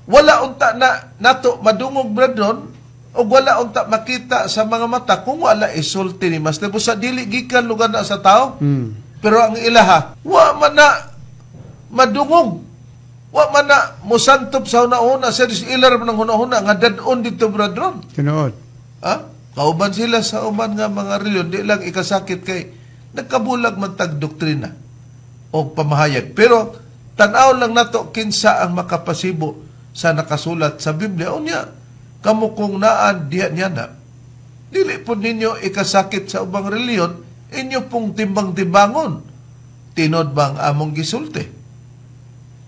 Wala unta na nato madungog, brethren, o wala unta makita sa mga mata kung wala isulti ni Master. Busa dili gikan lugar na sa tao. Pero ang ilaha, wa man na madungog, wa man na mosantop sa hunahuna sa Dios, ila ra man ang hunahuna nga dad-on dito, brethren. Tinuod. Ha? Kauban sila sa uban nga mga reliyon, di lang ikasakit kay nagkabulag man tag doktrina o pamahayag. Pero tan-aw lang nato kinsa ang makapasibo sa nakasulat sa Biblia. Unya, kamo kung naan diha niya na, dili po ninyo ikasakit sa ubang reliyon, inyo pong timbang-timbangon. Tinod ba ang among gisulti?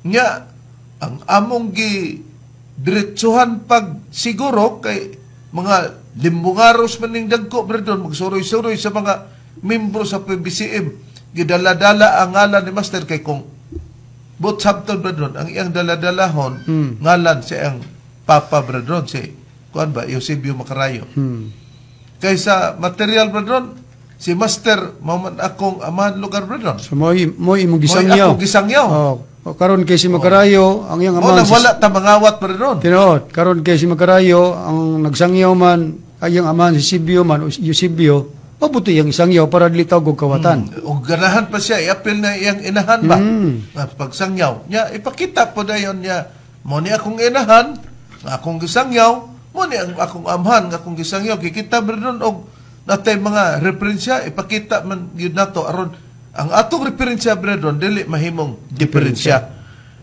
Nya, ang among gi diretsuhan pag siguro kay mga limbungaros man ning dagko, brethren, magsuroy-suroy sa mga membro sa PBCM, gidala-dala ang ngalan ni Master kay kung but sabton, brethren, ang iyang daladalahon ngalan sa iyang papa, brethren, si kuan ba, Eusebio Macarayo. Kaysa material, brethren, si Master mao man akong amahan lugar, brethren. So mo imong Mo'y gisangyaw. akong gisangyaw. Oh, karon kay si Macarayo ang iyang Mo amahan nang wala ta mangawat, brethren. Tinuod, karon kay si Macarayo ang nagsangyaw man ay iyang amahan si Sibio man o si Eusebio, mabuti iyang isangyaw para dili tawag og kawatan. Og ganahan pa siya, iapil na iyang inahan ba? Nga pagsangyaw. Nya, ipakita po dayon niya, mo ni akong inahan, nga akong gisangyaw, mo ni ang akong amhan, nga akong gisangyaw. Kikita brethren og natay mga referensya, ipakita man gyud nato aron ang atong referensya, brethren, dili mahimong diferensya.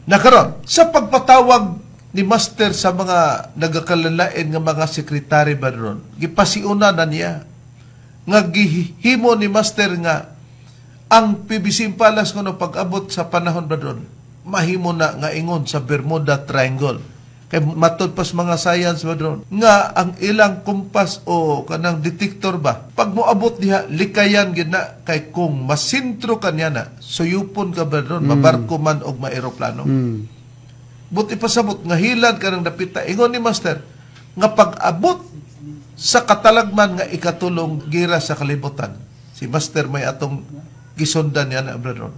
Na karon, sa pagpatawag ni Master sa mga nagakalanlain nga mga sekretary, brethren, gipasiuna na niya nga gihimo ni Master nga ang PBC Palace kuno pag-abot sa panahon, brethren, mahimo na nga ingon sa Bermuda Triangle. Kay matod pas mga science, brethren, nga ang ilang kompas o kanang detector ba, pag moabot diha likayan gid na kay kung masintro kanya na suyupon ka, brethren, mabarko man og maeroplano. Buti pasabot nga hilad ka ng dapita. Ingon ni Master nga pag-abot sa katalagman nga ikatulong gira sa kalibutan, si Master may atong gisundan niya na, brethren,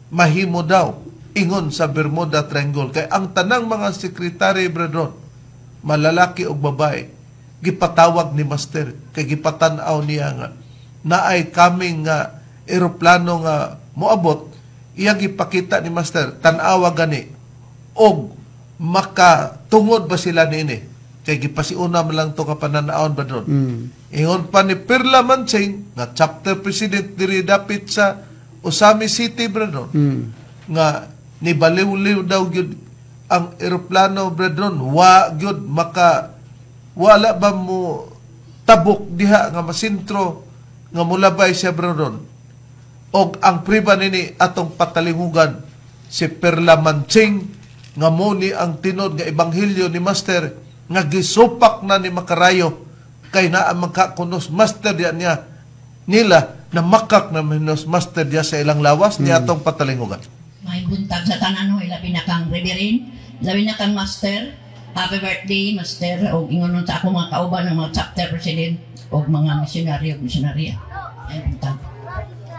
mahimo daw ingon sa Bermuda Triangle kay ang tanang mga sekretary, brethren, malalaki o babae, gipatawag ni Master kay gipatan-aw niya nga naay kaming nga eroplano nga moabot. Iyang gipakita ni Master, tan-awa gani og makatungod ba sila niini kay gipasiuna man lang to ka pananaon, brethren. Ingon pa ni Perla Mansing nga chapter president diri dapit sa Ozamiz City, brethren, nga nibaliw-liw daw gyud ang eroplano, brethren, wa gyud maka wala ba mo tabok diha nga masintro nga mulabay siya, brethren. Og ang priba nini atong patalingugan si Perla Mansing nga mo ni ang tinod nga ebanghelyo ni Master nga gisupak na ni Makarayo kay naa man ka kunos Master diya niya nila na makak na minos Master diya sa ilang lawas niya atong patalingugan. May buntag sa tanan, no, ilabi na kang Reverend, ilabi na kang Master. Happy birthday, Master. O ingon nun sa ako mga kauban ng mga chapter president o mga misyonaryo o misyonarya. Ay buntag.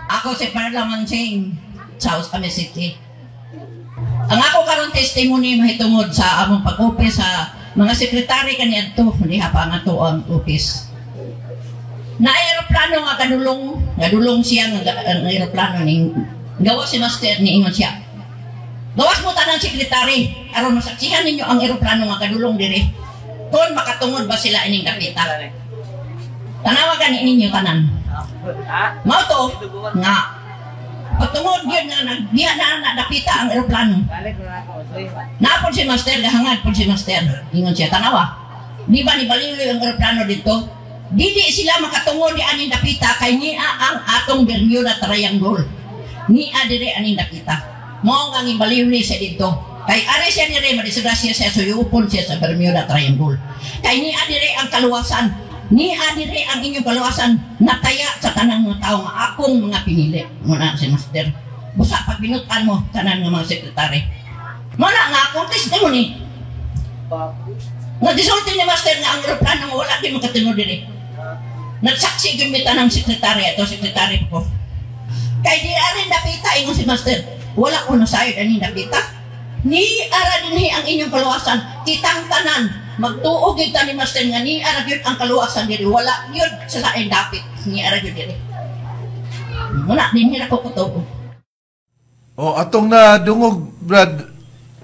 Ako si Perla Mansing sa Ozamiz City. Ang ako karon testimony mahitungod sa among pag-office sa mga sekretary kaniadto diha pa nga ato ang office. Na aeroplano nga kadulong, gadulong siya nga ang aeroplano ning gawas si Master ni ingon siya. "Gawas mo tanang sekretary aron masaksihan ninyo ang eroplano nga kadulong diri. Kung makatungod ba sila ining dapita." Tanawa gani ninyo tanan. Mao to nga pagtungod yun nga diha na na dapita ang eroplano. Napod si Master, gahangad pod si Master. Ingon siya, tanawa. Di ba ni baliloy ang eroplano dito? Dili sila makatungod di aning dapita kay niya ang atong Bermuda Triangle. Niya dire aning dapita. Mao nga ang baliloy siya dito. Kay ari siya dire, madisgrasya siya, suyupon siya sa Bermuda Triangle. Kay niya dire ang kaluwasan. Niya dire ang inyong kaluwasan nataya sa tanang mga tao nga akong mga pinili. Muna si Master. Busa pag binutan mo tanan nga mga sekretary. Muna nga akong testimony. Nga gisulti ni Master nga ang eroplano nga wala di makatinod diri. Nagsaksi gyud mi tanang sekretary, ato sekretary ko. Kay di arin dapita ingon si Master. Wala ko nasayod ani dapita. Ni ara dinhi ang inyong kaluwasan, kitang tanan magtuo gyud ta ni Master nga ni ara gyud ang kaluwasan diri, wala gyud sa lain dapit, ni ara gyud diri. Wala dinhi ra ko kutob. O atong nadungog, Brad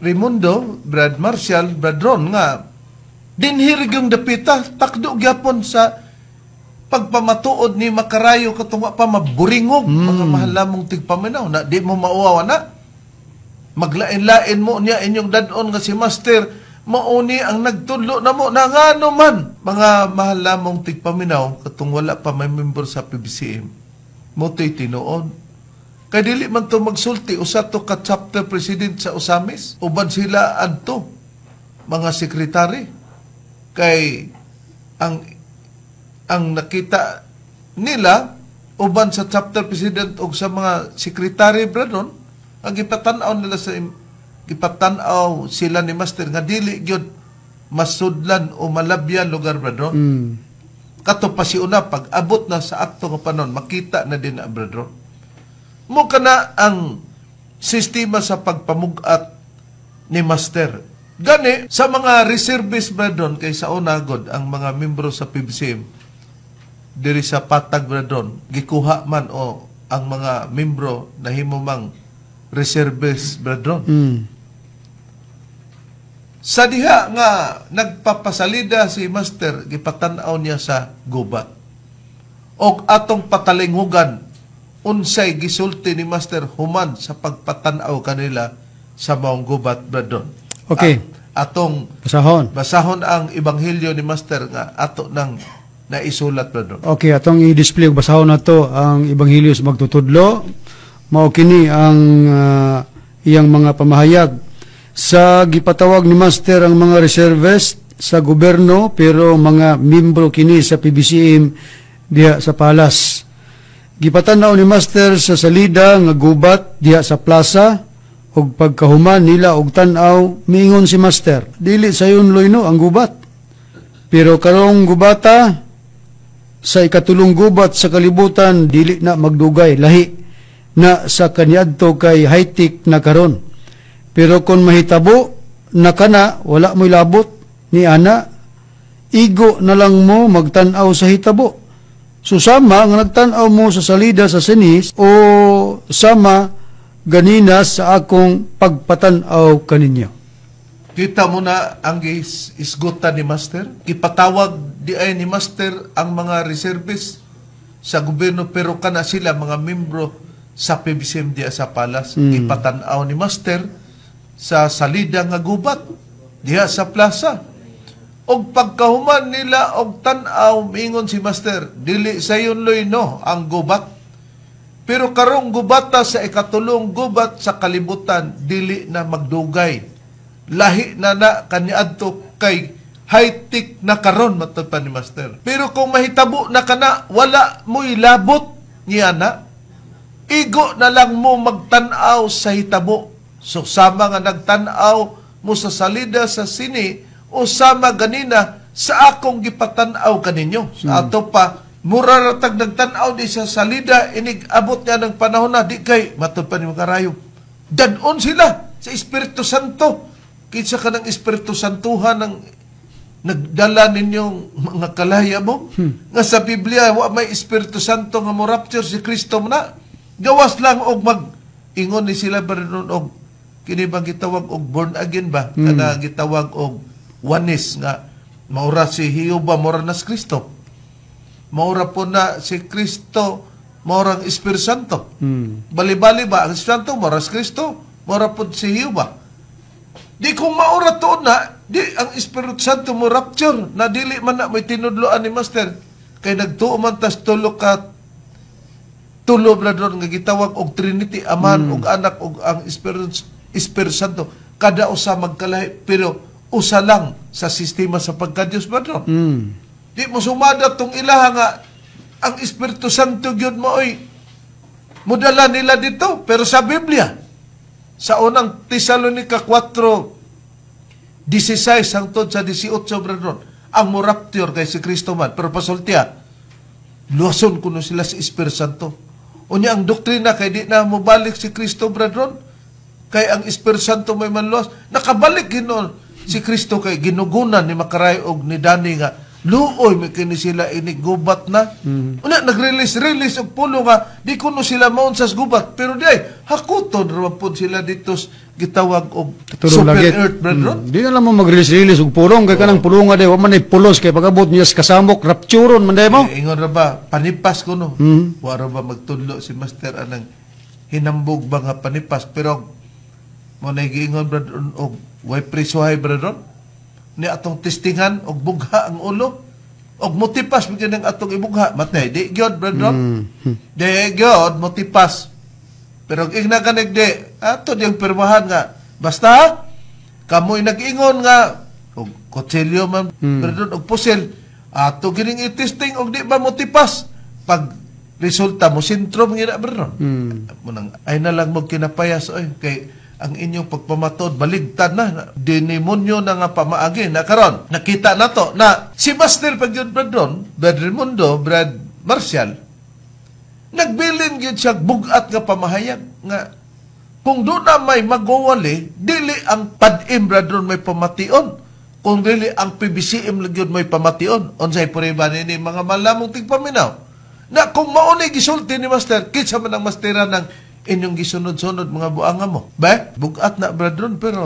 Raimundo, Brad Marshall, Brad Ron, nga dinhi yung dapita takdo gyapon sa pagpamatuod ni makarayo katong wa pa maburingog, mga mahal lamong tigpaminaw na di mo mauwaw na maglain-lain mo niya inyong dadon nga si Master mauni ang nagtudlo na mo na ngano man, mga mahal lamong tigpaminaw, katong wala pa may member sa PBCM mo to'y tinuod. Kay dili man to magsulti usa to ka chapter president sa Ozamis, uban sila adto mga sekretary, kay ang nakita nila uban sa chapter president o sa mga sekretary, Brandon, ang gipatan-aw nila sa gipatan-aw sila ni Master nga dili gyud masudlan o malabyan lugar, Brandon. Kato pa si una pag abot na sa akto nga panon makita na din na, Brandon. Mo kana ang sistema sa pagpamugat ni Master. Gani sa mga reservist, Brandon, kay sa una god ang mga membro sa PBCM diri sa Patag, Brandon, gikuha man o ang mga membro nahimo mang reservist, Brandon. Sa diha nga nagpapasalida si Master, gipatan-aw niya sa gubat. Og atong patalinghugan unsay gisulti ni Master human sa pagpatan-aw kanila sa maong gubat, Brandon. Okay. Atong Basahon. Basahon ang ebanghelyo ni Master nga ato nang naisulat, Brandon. Okay, atong i-display ug basahon nato ang ebanghelyo sa magtutudlo. Mao kini ang iyang mga pamahayag. Sa gipatawag ni Master ang mga reservist sa gobyerno pero mga membro kini sa PBCM diha sa Palas. Gipatanaw ni Master sa salida nga gubat diha sa plaza ug pagkahuman nila og tan-aw, miingon si Master, "Dili sayon loyno ang gubat. Pero karong gubata sa ikatulong gubat sa kalibutan dili na magdugay, lahi na sa kaniadto kay high-tech na karon. Pero kung mahitabo na kana, wala mo'y labot ni ana, igo na lang mo magtan-aw sa hitabo. Susama nga nagtan-aw mo sa salida sa sinis o sama ganina sa akong pagpatan-aw kaninyo." Kita mo na ang isgutan ni Master. Ipatawag di ay ni Master ang mga reservist sa gobyerno pero kana sila mga membro sa PBCM diya sa Palas. Ipatan-aw ni Master sa salida nga gubat diha sa plaza. Og pagkahuman nila og tan-aw, miingon si Master, "Dili sayon loyno ang gubat. Pero karong gubata sa ikatulong gubat sa kalibutan, dili na magdugay. Lahi na na kaniadto kay high-tech na karon," matod pa ni Master. "Pero kung mahitabo na kana, wala mo'y labot niya na. Igo na lang mo magtan-aw sa hitabo. So sama nga nagtan-aw mo sa salida sa sini o sama ganina sa akong gipatan-aw kaninyo." Sa ato pa, mura ratag nagtan-aw di sa salida, inig abot niya ng panahon na, di kay, matod pa ni makarayo. Dadon sila sa Espiritu Santo. Kinsa ka ng Espiritu Santuhan ng nagdala ninyong mga kalaya mo? Nga sa Biblia, wa may Espiritu Santo nga mo rapture si Kristo mo na. Gawas lang og mag ingon ni sila ba rin og kini bang gitawag og born again ba? Kana gitawag og oneness nga maura si Jehova, mura na si Kristo. Maura po na si Kristo, maurang Espiritu Santo. Bali-bali ba ang Espiritu Santo, maura si Kristo, maura po si Jehovah. Di kung maura tuod na, di ang Espiritu Santo mo rapture, na dili man na may tinudloan ni Master. Kay nagtuo man tas tulo ka tulo, brother, nga gitawag og Trinity, Amahan ug Anak ug ang Espiritu Santo. Kada usa magkalahi pero usa lang sa sistema sa pagka-Dios, brother. Di mo sumada tong ilaha nga ang Espiritu Santo gyud mo oy modala nila dito, pero sa Biblia sa unang Tesalonica 4:16 hangtod sa 18, brother, ang mo-rapture kay si Kristo man, pero pasultiya luwason kuno sila sa Espiritu Santo. Unya ang doktrina kay di na mobalik si Kristo, brother, kay ang Espiritu Santo may manluwas. Nakabalik hinon si Kristo kay ginugunan ni Makaray og ni Dani nga luoy may kini sila ini gubat na. Unya nag-release release og pulo nga di kuno sila maon sa gubat, pero di ay hakuton ra pud sila dito gitawag og Turong super langit. earth, brother. Di na lang mo mag-release-release og pulong kay kanang pulunga day wa man ay pulos kay pag-abot niya sa kasamok rapturon man day mo. Eh, ingon ra ba panipas kuno. Wa ra ba magtudlo si Master anang hinambog ba nga panipas, pero mo na giingon, brother, og way presohay, brother, ni atong testingan og bugha ang ulo og motipas bigyan ng atong ibugha, matay di gyud, brother. Di gyud motipas, pero og ingna kanig di ato diyang pirmahan nga basta kamoy nag-ingon nga og kutsilyo man, brother, og pusil ato gining i-testing og di ba motipas, pag resulta mo sintrom ngina, brother. Munang ay na lang mo kinapayas oy kay ang inyong pagpamatod baligtad na, dinimonyo na nga pamaagi na. Karon nakita na to na si Master pag yun, brother, Brad Raimundo, Brad Marcial, nagbilin gyud siya bugat nga pamahayag nga kung doon na may magwawali, dili ang PADM, brother, may pamation kung dili ang PBCM lang gyud may pamation. Unsay prueba nini, mga malamong tigpaminaw, na kung maunay gisulti ni Master, kinsa man ang mastera ng inyong gisunod-sunod mga buanga mo ba? Bugat na, brother, pero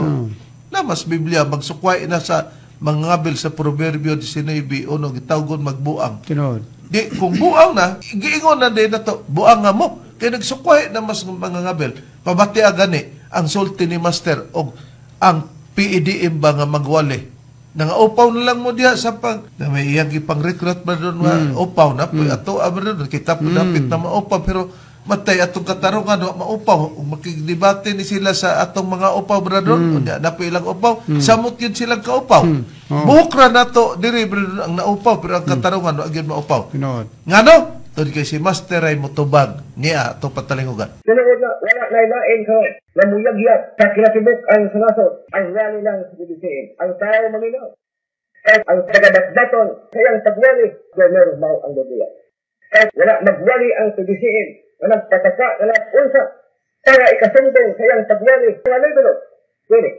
na mas Biblia magsukway na sa mga ngabil sa Proverbio 19:1, gitawgon magbuang. Tinuod. Di, kung buang na, giingon na din na to, buang nga mo. Kaya nagsukway na mas mga ngabel. Pabati agani ang sulti ni Master og ang PEDM ba nga magwali. Nangaupaw na lang mo diha sa pag na may iyang ipang recruit ba doon nga upaw na po ato ba doon kita po dapit na maupaw, pero matay atong katarungan wa maupaw ug makigdebate ni sila sa atong mga upaw, brother. Unya na po ilang upaw, samot yun silang kaupaw. Buhok ra nato diri, brother, ang naupaw, pero ang katarungan wa gyud maupaw. Tinuod. Ngano? Tod kay si Master ay motubag niya ato patalingugan. Tinuod na wala na lain ko namuyagyag sa kinatibuk ang sanasod ang wali lang sa PBCM ang tao maminaw at ang tagadatdaton sa iyang pagwali gobyerno mao ang Biblia. At wala magwali ang PBCM na nagpataka na nag-unsa para ikasumbong sa iyang pagwali sa libro. Dili.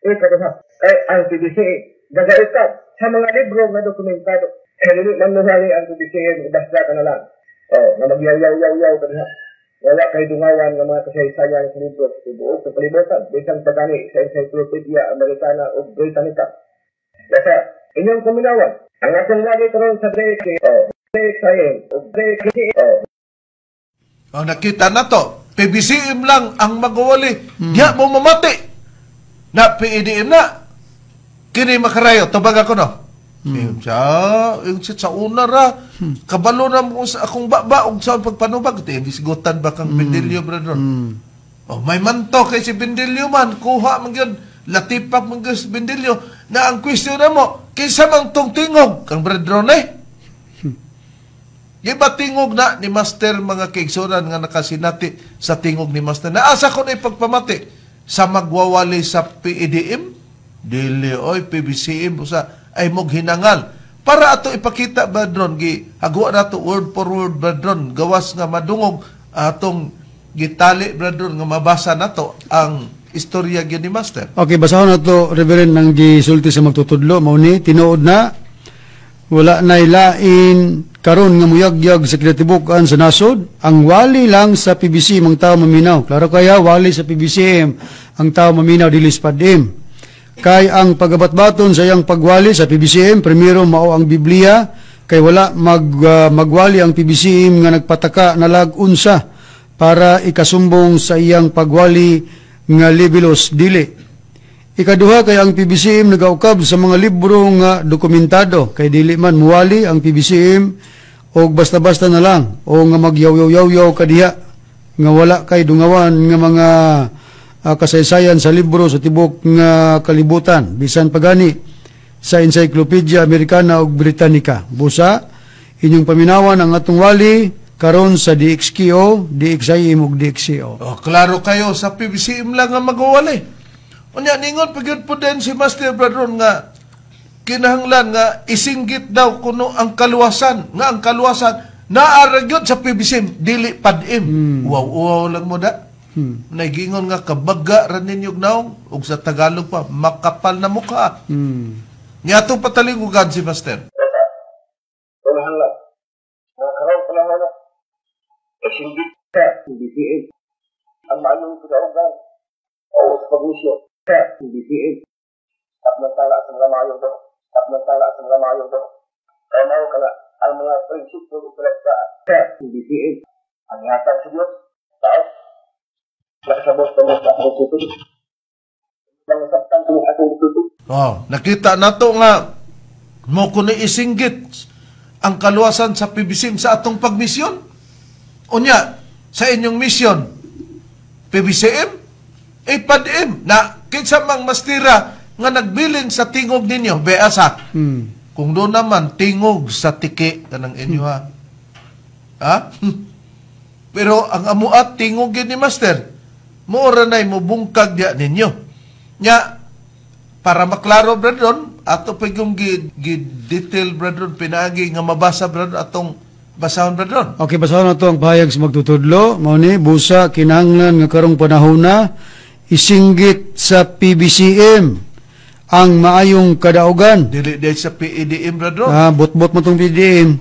Ikaduha, ay ang PBCM gagaitab sa mga libro nga dokumentado. Eh, dili man nuhali ang PBCM, basta ka na lang. Oh, na magyaw-yaw-yaw-yaw ka diha. Wala kay dungawan ng mga kasaysayan sa libro sa tibuok sa kalibutan, bisan pa gani sa Encyclopedia Americana o Britannica. Basta, inyong kuminawan, ang akong wali karon sa DX, oh, DXIM, o DXIM, oh. Oh, nakita na to. PBCM lang ang magwawali. Diya mo mamati. Na PEDM na. Kini makarayo. Tubag ako no. Siya, yung siya sa una ra. Kabalo na mo sa akong baba og sa pagpanubag. Ito yung gisigutan ba kang Bendilio, brother? Oh, may manto kay si Bendilio man. Kuha man yun. Latipak man gyud si Bendilio. Na ang question na mo, kinsa man tong tingog? Kang brother eh. Di ba tingog na ni Master, mga kaigsunan nga nakasinati sa tingog ni Master? Naasa ko na ipagpamati sa magwawali sa PEDM? Dili, oy, PBCM, usa ay mog hinangal. Para ato ipakita, Badron, gi haguan nato word for word, Badron, gawas nga madungog atong gitali, Bradron, nga mabasa nato ang istorya gyud ni Master. Okay, basahon na to, Reverend, nang gisulti sa magtutudlo. Mao ni, tinuod na, wala na lain karon nga muyagyag sa kinatibukan sa nasod, ang wali lang sa PBC ang tao maminaw. Klaro kaya, wali sa PBCM ang tao maminaw, dili sa PADM. Kay ang pagabatbaton sa iyang pagwali sa PBCM, primero mao ang Biblia, Kay wala magwali ang PBCM nga nagpataka na lag unsa para ikasumbong sa iyang pagwali nga libelos dili. Ikaduha, kay ang PBCM nagaukab sa mga libro nga dokumentado, kay dili man muwali ang PBCM og basta-basta na lang o nga magyaw-yaw-yaw kadiha nga wala kay dungawan nga mga kasaysayan sa libro sa tibok nga kalibutan, bisan pagani sa Encyclopedia Americana ug Britannica. Busa inyong paminawan ang atong wali karon sa DXQO, DXIM ug DXCO. Oh, klaro kayo, sa PBCM lang nga magwali. Unya ningon pa gyud po din si Master Bradron nga kinahanglan nga isinggit daw kuno ang kaluwasan, nga ang kaluwasan naa ra gyud sa PBCM, dili PADM. Wow, wow lang mo da. Nagingon nga kabaga ra ninyo naong ug sa Tagalog pa, makapal na mukha. Nga atong pataligugan si Master. Kinahanglan nga karong panahon na isinggit sa PBCM ang maayong kadaugan o sa pagmisyon sa PBCM at magtala sa mga maayong gahom at magtala sa mga maayong gahom. Kaya mao kana ang mga prinsipyo ug kalagdaan sa PBCM ang ihatag sa Dios tao. Nakasabot pa mo sa akong tutod. Nasabtan ko akong tutod. Oh, nakita nato nga mo kuno isinggit ang kaluwasan sa PBCM sa atong pagmisyon. Unya, sa inyong misyon, PBCM, PADM, na kinsa mang mastira nga nagbilin sa tingog ninyo, beasa. Kung doon naman, tingog sa tiki kanang inyo ha. Ha? Pero ang amuat tingog yun ni Master, moora na'y mubungkag diya ninyo. Nya, para maklaro, brethren, ato pa yung gi detail, brethren, pinaagi nga mabasa, brethren, atong basahon, brethren. Okay, basahon na to ang pahayag sa magtutudlo. Mao ni, busa kinahanglan nga karong panahon na isinggit sa PBCM ang maayong kadaugan. Dili dahil sa PEDM, brethren. Ah, bot-bot mo tong PDM.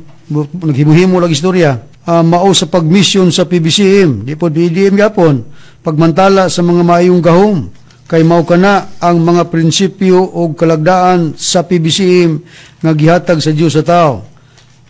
Naghimo-himo lang istorya. Ah, mao sa pagmisyon sa PBCM. Di po PDM gapon. Pagmantala sa mga maayong gahom. Kay mao kana ang mga prinsipyo o kalagdaan sa PBCM nga gihatag sa Dios sa tao.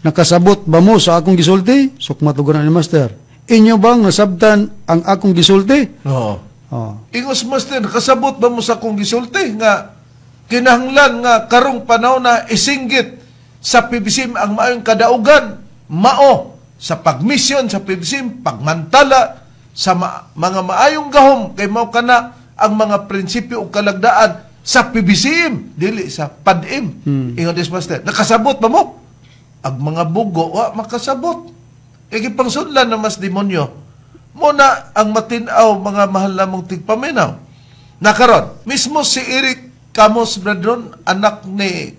Nakasabot ba mo sa akong gisulti? Sukmat og ni Master. Inyo bang nasabtan ang akong gisulti? Oo. Oh. Ingos Master, kasabot ba mo sa akong gisulti nga kinahanglan nga karong panahon na isinggit sa PBCM ang maayong kadaugan, mao sa pagmisyon sa PBCM, pagmantala sa mga maayong gahom, kay mao kana ang mga prinsipyo ug kalagdaan sa PBCM, dili sa PADM. Ingon des Master, nakasabot ba mo? Ang mga bugo wa makasabot. Kay gipangsunlan na mas demonyo. Muna ang matinaw, mga mahal namong tigpaminaw. Nakaron, mismo si Eric Camos, brethren, anak ni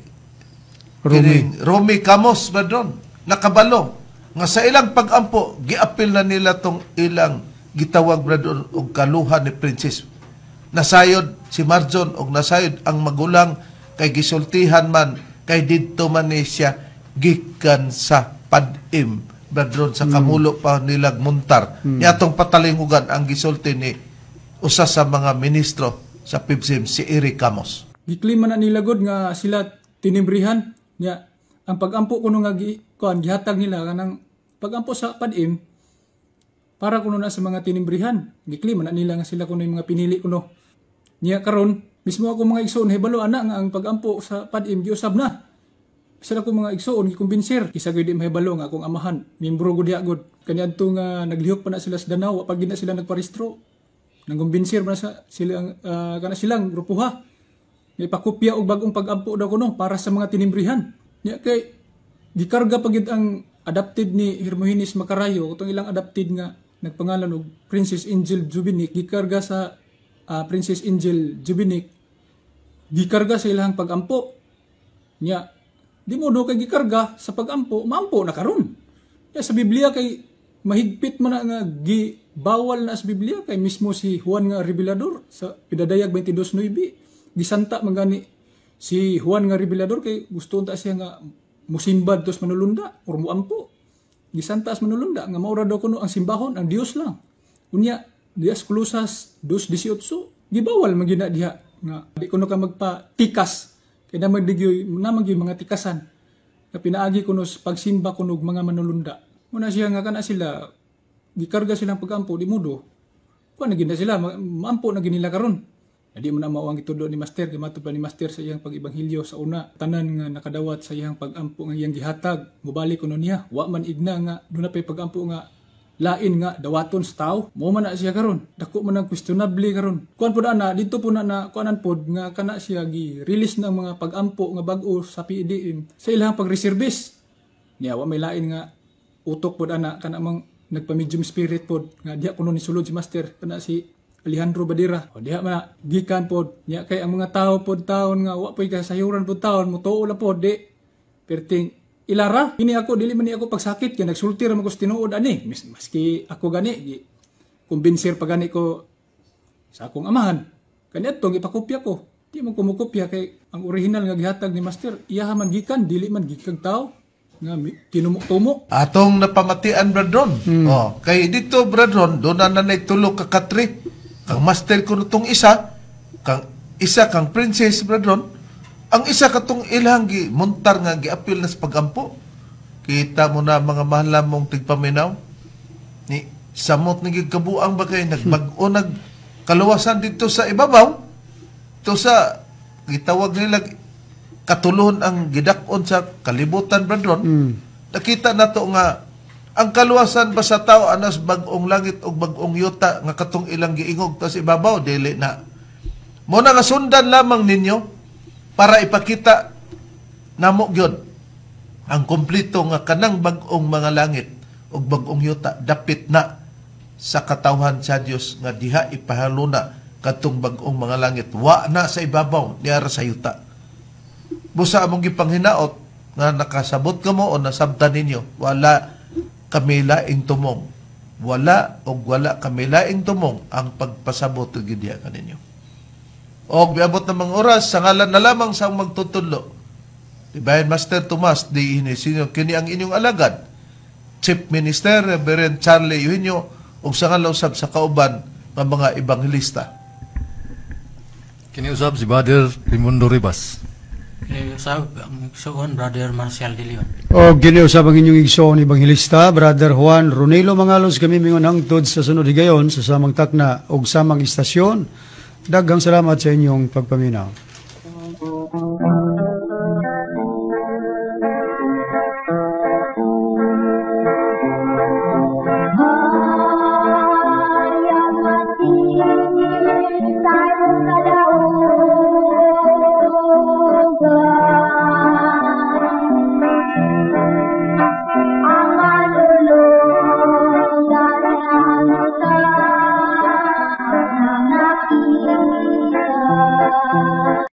Romy. Kining Romy Camos, brethren, nakabalo nga sa ilang pagampo, giapil na nila tong ilang gitawag, brethren, og kaluha ni Princess. Nasayod si Marjon og nasayod ang magulang kay gisultihan man kay didto man ni siya gikan sa PADM, brethren, sa kamulo pa nilag muntar. Niya atong patalingugan ang gisulti ni usa sa mga ministro sa PBCM, si Eric Camos. Giklima na nila god nga sila tinimbrihan nya ang pagampo kuno nga gi, kuan gihatag nila kanang pagampo sa PADM para kuno na sa mga tinimbrihan. Giklima na nila nga sila kuno yung mga pinili kuno. Nya karon mismo ako mga igsoon hibalo ana nga ang pagampo sa PADM giusab na. Sila ko mga igsoon gikumbinser kisa gyud di mahibalo nga akong amahan miyembro gud diha gud kaniadto nga naglihok pa na sila sa Danao, wa pa gid na sila nagparehistro. Nangkumbinser man sa sila kana silang grupuha. May pakopya og bagong pagampo daw kuno para sa mga tinimbrihan. Nya kay gikarga pa gid ang adopted ni Hermogenes Macarayo, katong ilang adopted nga nagpangalan og Princess Angel Jubinic, gikarga sa Princess Angel Jubinic, gikarga sa ilang pagampo. Nya di mo do kay gikarga sa pagampo, maampo na karon. Nya sa Biblia kay mahigpit man na nga gibawal na sa Biblia kay mismo si Juan nga Revelador sa Pidadayag 22:9 gisanta man gani si Juan nga Revelador kay gusto unta siya nga musimbad tos manulunda or muampo. Gisanta sa manulunda nga maura daw kuno ang simbahon ang Dios lang. Unya dias Kolosas 2:18 gibawal man gyud na diha nga di kuno ka magpatikas kay na magdigyoy na magyoy mga tikasan. Nga pinaagi kuno sa pagsimba kuno og mga manulunda. Muna siya nga kana sila gikarga silang pagampo di mudo. Kuan na gid na sila maampo na gid nila karon. Di mo na mao ang gitudlo ni Master kay matud pa ni Master sa iyang pag-ebanghelyo sa una, tanan nga nakadawat sa iyang pag-ampo nga iyang gihatag mobalik kuno niya. Wa man igna nga duna pay pag-ampo nga lain nga dawaton sa tao. Mo man na siya karon, dako man ang questionable karon. Kuan pud ana dito po na na kuanan pod nga kana siya gi release ng mga pag-ampo nga bag-o sa PDM sa ilang pag-reservice niya. Wa may lain nga utok pod ana, kana mang nagpa-medium spirit pod nga diha kuno ni sulod si Master, kana si Alejandro Badira. O diha man gikan pod niya, kay ang mga tao pod taon nga wa poy kasayuran pod taon, mutuo la pod, di perting ilara. Kini ako, dili man ni ako pagsakit kay nagsulti ra man ko sa tinuod ani. Maski ako gani gi kumbinser pa gani ko sa akong amahan kaniadtong ipakopya ko. Di man ko mokopya kay ang original nga gihatag ni Master iyaha man gikan, dili man gikan tao nga tinumok-tumok. Atong napamatian, Bradron. Oh, kay dito, Bradron, doon na nanay tulo ka katri. Kang master ko tong isa, kang isa kang princess, Bradron. Ang isa katong ilang gi muntar nga giapil na sa pagampo. Kita mo na, mga mahal mong tigpaminaw. Ni samot ni kabuang ba kay nagbag-o nag kaluwasan dito sa ibabaw. To sa gitawag nila katulon ang gidak-on sa kalibutan, Bradron. Nakita nato nga ang kaluwasan ba sa tao anas bag-ong langit ug bag-ong yuta nga katong ilang giingog tas ibabaw, dili na. Mo na nga sundan lamang ninyo para ipakita namo gyud ang kompleto nga kanang bag-ong mga langit ug bag-ong yuta dapit na sa katawhan sa Dios, nga diha ipahaluna katong bag-ong mga langit, wa na sa ibabaw, niara sa yuta. Busa among gipanghinaot nga nakasabot kamo o nasabtan ninyo, wala kami laing tumong. Wala og wala kami laing tumong ang pagpasabot og gidya kaninyo. Og miabot na mga oras, sa ngalan na lamang sa magtutudlo, Divine Master Tomas D. Hinesino, kini ang inyong alagad, Chief Minister Reverend Charlie Eugenio, ug sa ngalan usab sa kauban nga mga ebanghelista. Kini usab si Brother Raimundo Ribas. Kini usab ang igsoon Brother Marcial de Leon. O gini usab ang inyong igsoon ebanghelista, Brother Juan Ronelo Mangalos, kami mingon hangtod sa sunod higayon sa samang takna ug samang istasyon. Daghang salamat sa inyong pagpaminaw.